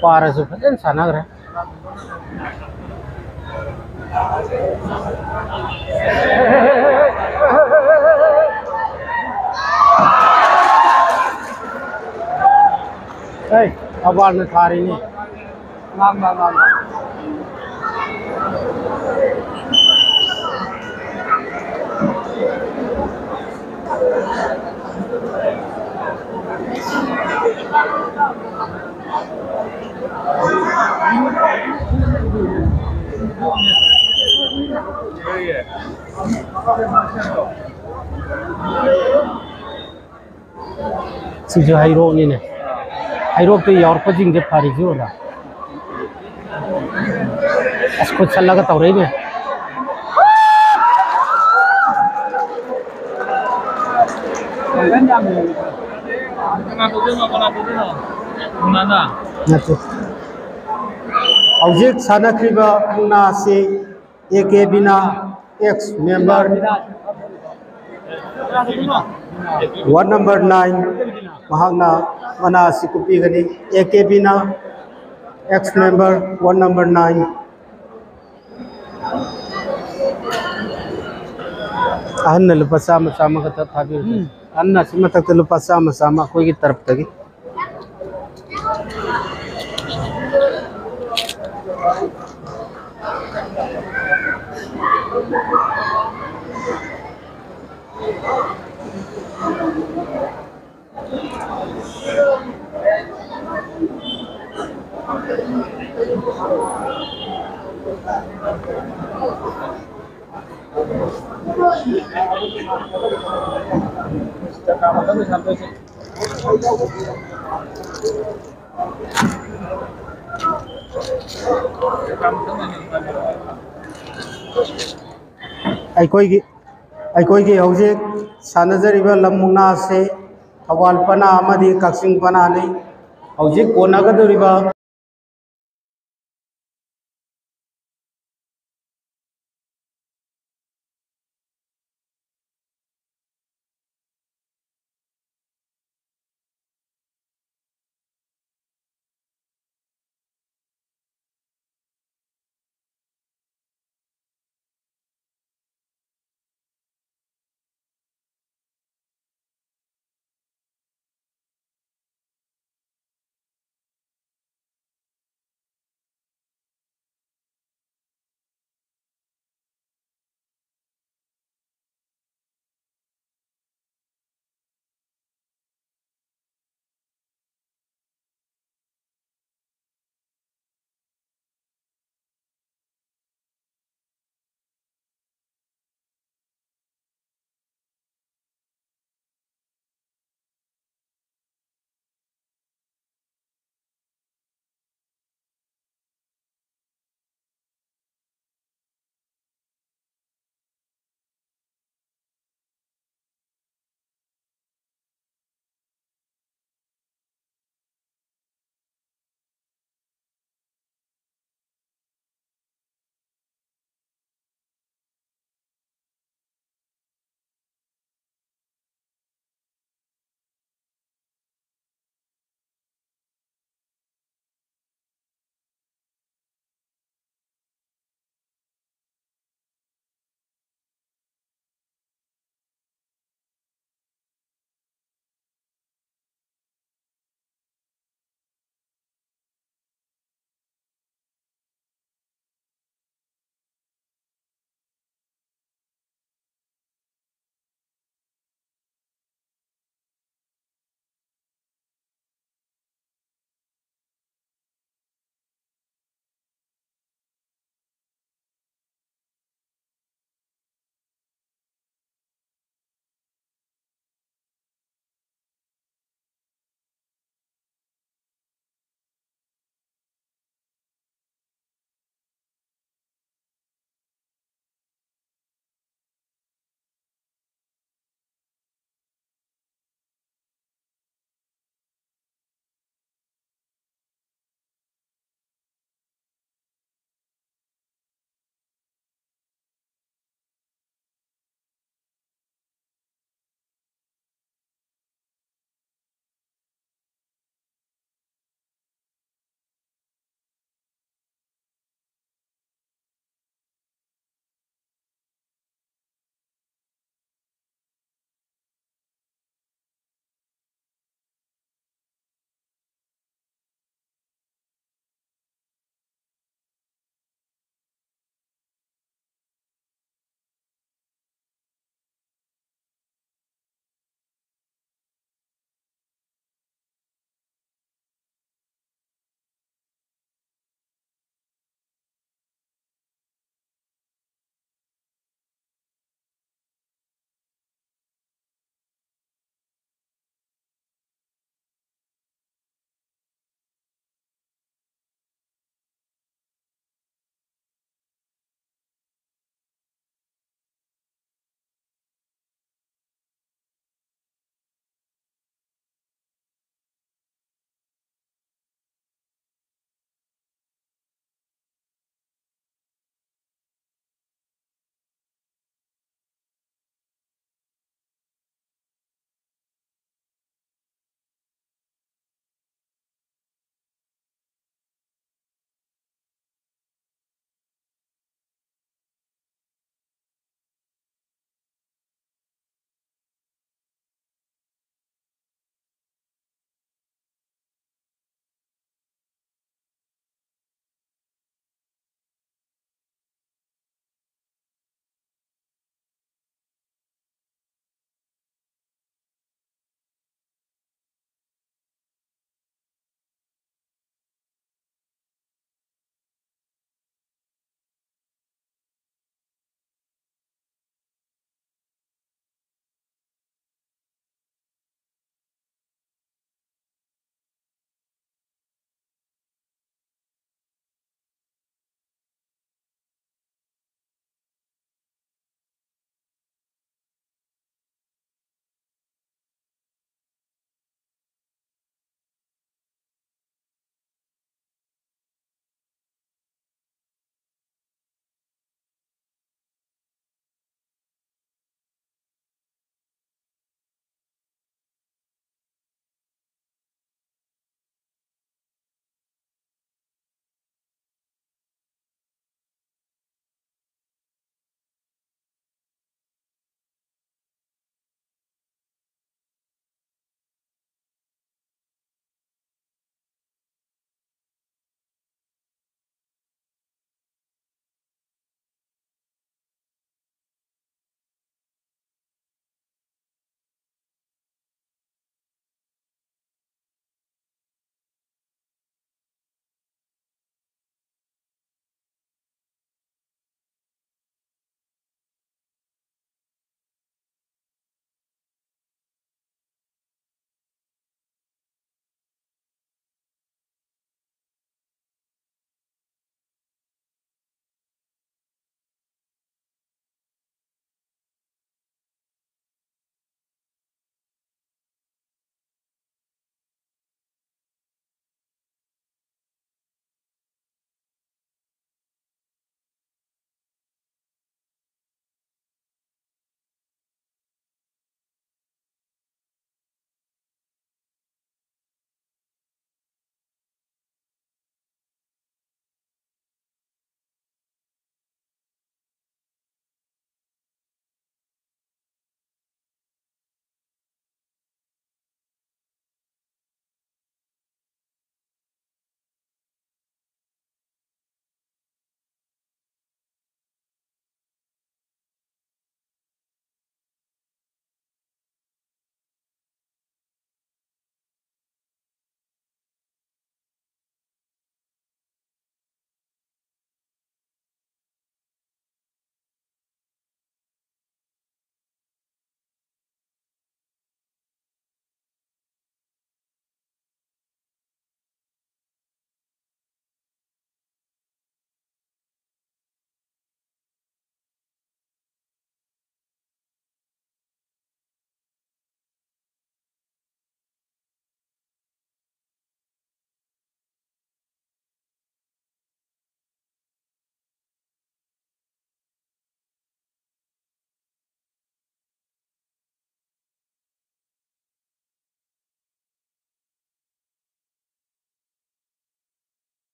ꯄꯥꯔꯁꯨ ꯐꯖꯅ ꯁꯥꯟꯅꯈ꯭ꯔꯦ꯫ ꯑꯩ, ꯑꯕꯥꯜꯅ ꯊꯥꯔꯤꯅꯤ꯫ ꯉꯥꯡꯕ, ꯉꯥꯡꯕ꯫ ꯁꯤꯁꯨ ꯍꯩꯔꯣꯛꯅꯤꯅꯦ꯫ ꯍꯩꯔꯣꯛꯇ ꯌꯥꯎꯔꯛꯄꯁꯤꯡꯁꯦ ꯐꯔꯤꯁꯤ ꯑꯣꯏꯔꯦ꯫ ꯑꯁ, ꯈꯨꯠ ꯁꯠꯂꯒ ꯇꯧꯔꯛꯏꯅꯦ꯫ ꯀꯅꯥ ꯇꯧꯗꯣꯏꯅꯣ? ꯀꯅꯥ ꯇꯧꯗꯣꯏꯅꯣ? ꯃꯨꯛꯅꯥꯅ? ꯅꯠꯇꯦ꯫ ꯍꯧꯖꯤꯛ ꯁꯥꯟꯅꯈ꯭ꯔꯤꯕ ꯃꯨꯛꯅꯥꯁꯤ A K Bina, ex member, ward number nine, ꯃꯍꯥꯛꯅ ꯃꯅꯥ ꯑꯁꯤ ꯀꯨꯞꯄꯤꯒꯅꯤ꯫ A K Bina, ex member, ward number nine꯫ ꯑꯍꯟꯅ ꯂꯨꯄꯥ ꯆꯥꯝꯃ, ꯆꯥꯝꯃ ꯈꯛꯇ ꯊꯥꯕꯤꯔꯨ꯫ ꯎꯝ꯫ ꯑꯍꯟꯅ ꯑꯁꯤ ꯃꯊꯛꯇ ꯂꯨꯄꯥ ꯆꯥꯝꯃ, ꯆꯥꯝꯃ ꯑꯩꯈꯣꯏꯒꯤ ꯇꯔꯞꯇꯒꯤ꯫ ꯑꯩꯈꯣꯏꯒꯤ, ꯑꯩꯈꯣꯏꯒꯤ ꯍꯧꯖꯤꯛ ꯁꯥꯟꯅꯖꯔꯤꯕ ꯂꯝ ꯃꯨꯛꯅꯥ ꯑꯁꯤ ꯊꯧꯕꯥꯜ ꯄꯅꯥ ꯑꯃꯗꯤ ꯀꯛꯆꯤꯡ ꯄꯅꯥꯅꯤ꯫ ꯍꯧꯖꯤꯛ ꯀꯣꯟꯅꯒꯗꯧꯔꯤꯕ